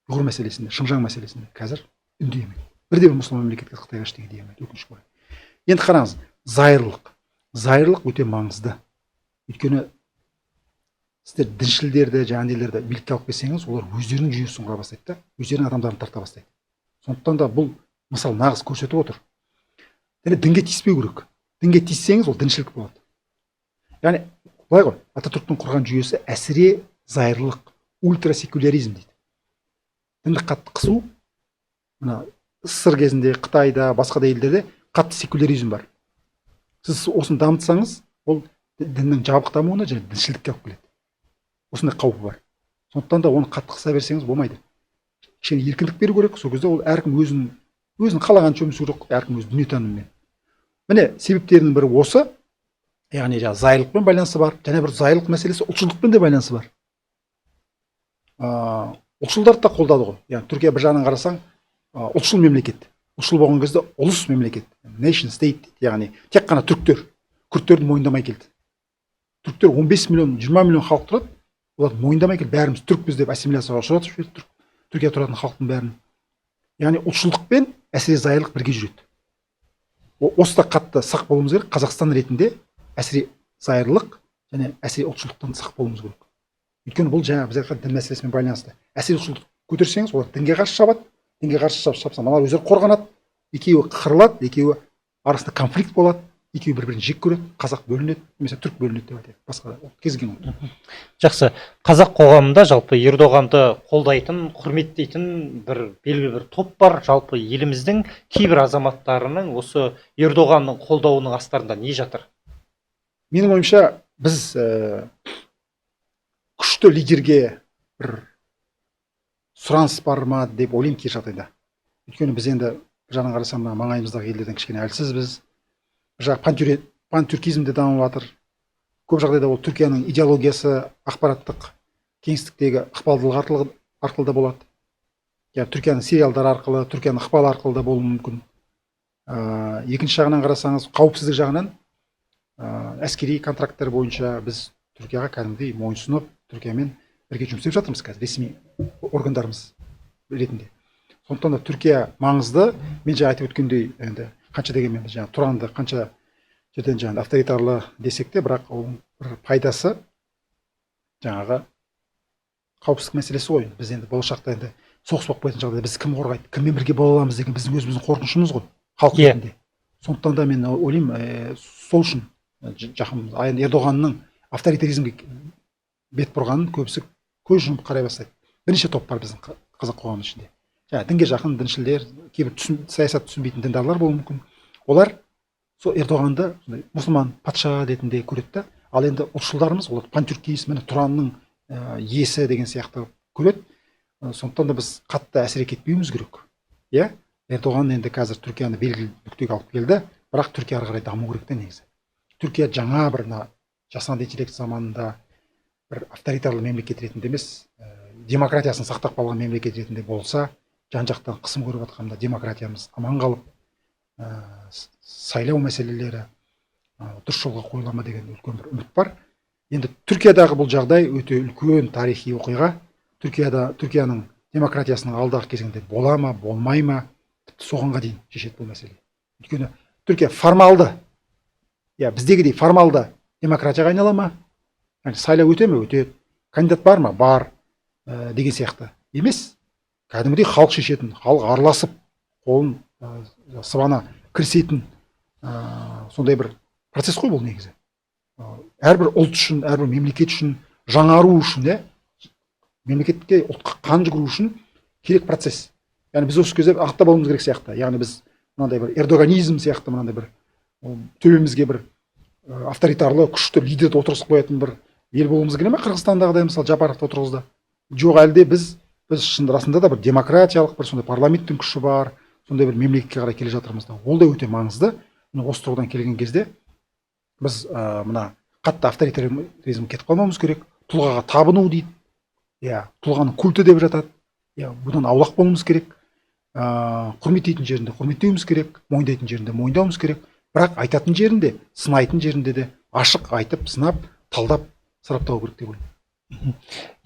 Ұйғыр мәселесінде, Шыңжаң мәселесінде қазір үндемейді. Бірде бір мұсылман мемлекетке Қытайға ештеңе дей алмайды, өкінішке орай. Енді қараңыз, зайырлық. Зайырлық өте маңызды. Өйткені сіздер діншілдерді, жаңа нелерді билікке алып келсеңіз, олар өздерінің жүйесін құра бастайды да, өздерінің адамдарын тарта бастайды. Сондықтан да бұл мысал нағыз көрсетіп отыр. Және дінге тиіспеу керек. Дінге тиіссеңіз, ол діншілдік болады. Яғни былай ғой, Ататүріктің құрған жүйесі әсіре зайырлық, ультрасекуляризм дейді. Дінді қатты қысу, мына СССР кезінде, Қытайда, басқа да елдерде қатты секуляризм бар. Сіз осыны дамытсаңыз, ол діннің жабық дамуына және діншілдікке алып келеді. Осындай қаупі бар. Сондықтан да оны қатты қыса берсеңіз болмайды. Кішкене еркіндік беру керек. Сол кезде ол әркім өзін қалағанша өмір сүру керек, әркім өз дүниетанымымен. Міне, себептерінің бірі осы. Яғни жаңағы зайырлықпен байланысы бар. Және бір зайырлық мәселесі ұлтшылдықпен де байланысы бар. Ұлтшылдарды да қолдады ғой. Яғни Түркия бір жағынан қарасаң, ұлтшыл мемлекет. Ұлтшыл болған кезде ұлыс мемлекет, nation state дейді. Яғни тек қана түріктер, күрдтерді мойындамай келді. Түріктер 15 миллион, 20 миллион халық тұрады, оларды мойындамай келді. Бәріміз түрікпіз деп ассимиляцияға ұшыратып жіберді Түркия тұратын халықтың бәрін. Яғни ұлтшылдық пен әсіре зайырлық бірге жүреді. Осыда қатты сақ болуымыз керек. Қазақстан ретінде әсіре зайырлық және әсіре ұлтшылдықтан сақ болуымыз керек. Өйткені бұл жаңағы біз айтқан дін мәселесімен байланысты. Әсіре ұлтшылдық көтерсеңіз, олар дінге қарсы шабады. Дінге қарсы шапса, мыналар өздері қорғанады. Екеуі қырылады, екеуі арасында конфликт болады, екеуі бір бірін жек көреді, қазақ бөлінеді немесе түрік бөлінеді деп айтайық, басқа да кез келген ұлт. Жақсы. Қазақ қоғамында жалпы Ердоғанды қолдайтын, құрметтейтін бір белгілі бір топ бар. Жалпы еліміздің кейбір азаматтарының осы Ердоғанның қолдауының астарында не жатыр? Менің ойымша, біз күшті лидерге бір сұраныс бар ма деп ойлаймын кей жағдайда. Өйткені біз енді бір жағынан қарасам, мына маңайымыздағы елдерден кішкене әлсізбіз. Бір жағы пантюркизм де дамып жатыр. Көп жағдайда ол Түркияның идеологиясы ақпараттық кеңістіктегі ықпалдылығы арқылы да болады. Яғни Түркияның сериалдары арқылы, Түркияның ықпалы арқылы да болуы мүмкін. Екінші жағынан қарасаңыз, қауіпсіздік жағынан, әскери контракттар бойынша біз Түркияға кәдімгідей мойынсұнып, Түркиямен бірге жұмыс істеп жатырмыз қазір ресми органдарымыз ретінде. Сондықтан да Түркия маңызды. Мен жаңа айтып өткендей, енді қанша дегенмен біз жаңа Тұранды қанша жерден жаңа авторитарлы десек те, бірақ оның бір пайдасы жаңағы қауіпсіздік мәселесі ғой. Біз енді болашақта енді соғыс болып қоятын жағдайда біз кім қорғайды, кіммен бірге бола аламыз деген біздің өзіміздің қорқынышымыз ғой халық ретінде. Сондықтан да мен ойлаймын, сол үшін жақын енді Ердоғанның авторитаризмге бет бұрғанын көбісі көз жұмып қарай бастайды. Бірнеше топ бар біздің қазақ қоғамының ішінде. Жаңа дінге жақын діншілдер, кейбір саясат түсінбейтін діндарлар болуы мүмкін. Олар сол Ердоғанды сондай мұсылман патша ретінде көреді да. Ал енді ұлтшылдарымыз олар пантюркист, міне Тұранның иесі деген сияқты көреді. Сондықтан да біз қатты әсер кетпеуіміз керек. Иә, Ердоған енді қазір Түркияны белгілі нүктеге алып келді, бірақ Түркия ары қарай даму керек та негізі. Түркия жаңа бір мына жасанды интеллект заманында бір авторитарлы мемлекет ретінде емес, демократиясын сақтап қалған мемлекет ретінде болса, жан жақтан қысым көріп жатқанда демократиямыз аман қалып, сайлау мәселелері дұрыс жолға қойыла ма деген үлкен бір үміт бар. Енді Түркиядағы бұл жағдай өте үлкен тарихи оқиға. Түркияның демократиясының алдағы кезеңде бола ма, болмай ма, тіпті соғанға дейін шешеді бұл мәселе. Өйткені Түркия формалды, иә, біздегідей формалды демократияға айнала ма? Яғни сайлау өте ме? Өтеді. Кандидат бар ма? Бар. Деген сияқты емес. Кәдімгідей халық шешетін, халық араласып, қолын сыбана кірісетін сондай бір процесс қой бұл негізі. Әрбір ұлт үшін, әрбір мемлекет үшін, жаңару үшін, иә, мемлекетке, ұлтқа қан жүгіру үшін керек процесс. Яғни біз осы кезде ақтап алуымыз керек сияқты. Яғни біз мынандай бір эрдоганизм сияқты мынандай бір төбемізге бір авторитарлы күшті лидерді отырғызып қоятын бір ел болуымыз керек ме? Қырғызстандағыдай, мысалы, Жапаровты отырғызды. Жоқ, әлде біз Біз шын расында да бір демократиялық, бір сондай парламенттің күші бар, сондай бір мемлекетке қарай келе жатырмыз да. Ол да өте маңызды. Міне, осы тұрғыдан келген кезде біз мына қатты авторитаризм кетіп қалмауымыз керек. Тұлғаға табыну дейді, иә, тұлғаның культі деп жатады, иә, бұдан аулақ болуымыз керек. Құрметтейтін жерінде құрметтеуіміз керек, мойындайтын жерінде мойындауымыз керек, бірақ айтатын жерінде, сынайтын жерінде де ашық айтып, сынап, талдап, сараптау керек деп ойлаймын.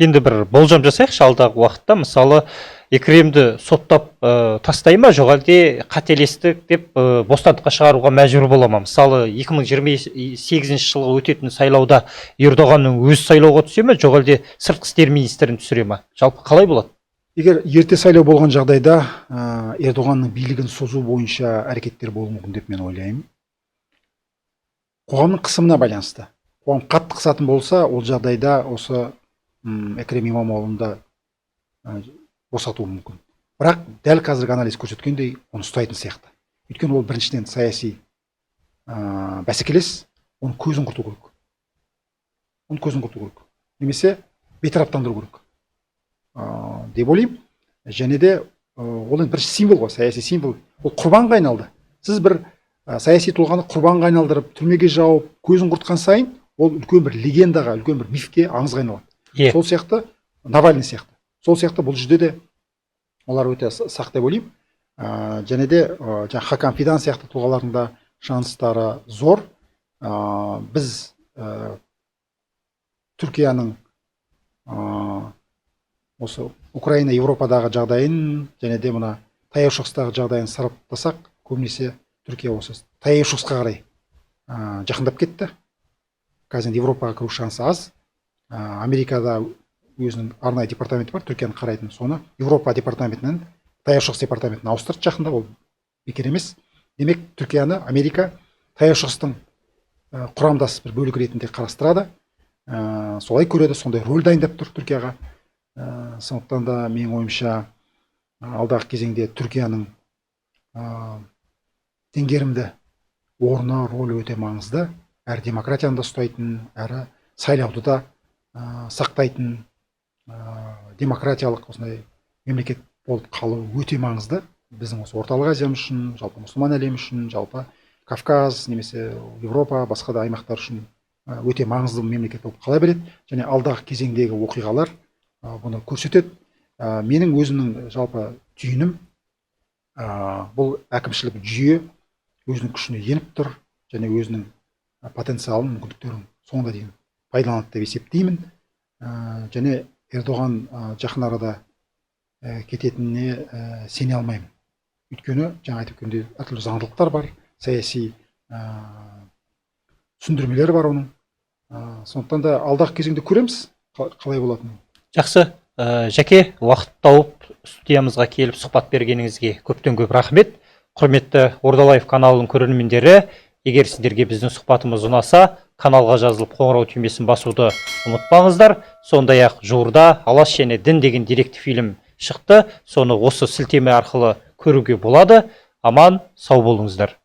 Енді бір болжам жасайықшы. Алдағы уақытта, мысалы, Екремді соттап тастай ма, жоқ әлде қателестік деп бостандыққа шығаруға мәжбүр бола ма? Мысалы, 2028 жылғы өтетін сайлауда Ердоғанның өзі сайлауға түсе ме, жоқ әлде сыртқы істер министрін түсіре ма? Жалпы қалай болады? Егер ерте сайлау болған жағдайда Ердоғанның билігін созу бойынша әрекеттер болуы мүмкін деп мен ойлаймын. Қоғамның қысымына байланысты. Қоғам қатты қысатын болса, ол жағдайда осы Экрем Имамоғлын да босатуы мүмкін. Бірақ дәл қазіргі анализ көрсеткендей, оны ұстайтын сияқты. Өйткені ол біріншіден саяси бәсекелес, оның көзін құрту керек. Оның көзін құрту керек. Немесе бейтараптандыру керек деп ойлаймын. Және де ол енді бір символ ғой, саяси символ. Ол құрбанға айналды. Сіз бір саяси тұлғаны құрбанға айналдырып, түрмеге жауып, көзін құртқан сайын, ол үлкен бір легендаға, үлкен бір мифке, аңызға айналады. Сол сияқты Навальный сияқты. Сол сияқты бұл жерде де олар өте сақ деп ойлаймын. Және де жаңағы Хакан Фидан сияқты тұлғалардың да шанстары зор. Біз Түркияның осы Украина, Европадағы жағдайын және де мына Таяу Шығыстағы жағдайын сараптасақ, көбінесе Түркия осы Таяу Шығысқа қарай жақындап кетті. Қазір енді Европаға кіру шансы аз. Америкада өзінің арнайы департаменті бар Түркияны қарайтын, соны Европа департаментінен Таяу Шығыс департаментіне ауыстырды жақында, ол бекер емес. Демек, Түркияны Америка Таяу Шығыстың құрамдас бір бөлігі ретінде қарастырады, солай көреді, сондай роль дайындап тұр Түркияға. Сондықтан да менің ойымша, алдағы кезеңде Түркияның теңгерімді орны, рөлі өте маңызды. Әрі демократияны да ұстайтын, әрі сайлауды да сақтайтын демократиялық осындай мемлекет болып қалуы өте маңызды біздің осы Орталық Азиямыз үшін, жалпы мұсылман әлемі үшін, жалпы Кавказ немесе Европа, басқа да аймақтар үшін өте маңызды мемлекет болып қала береді. Және алдағы кезеңдегі оқиғалар бұны көрсетеді. Менің өзімнің жалпы түйінім, бұл әкімшілік жүйе өзінің күшіне еніп тұр және өзінің потенциалын, мүмкіндіктерін соңына дейін пайдаланады деп есептеймін. Және Ердоған жақын арада кететініне сене алмаймын. Өйткені жаңа айтып өткендей, әртүрлі заңдылықтар бар, саяси түсіндірмелер бар оның. Сондықтан да алдағы кезеңде көреміз қалай болатынын. Жақсы. Жәке, уақыт тауып студиямызға келіп сұхбат бергеніңізге көптен көп рахмет. Құрметті Ордалайф каналының көрермендері, егер сіздерге біздің сұхбатымыз ұнаса, каналға жазылып, қоңырау түймесін басуды ұмытпаңыздар. Сондай ақ жуырда «Алаш және дін» деген деректі фильм шықты, соны осы сілтеме арқылы көруге болады. Аман сау болыңыздар.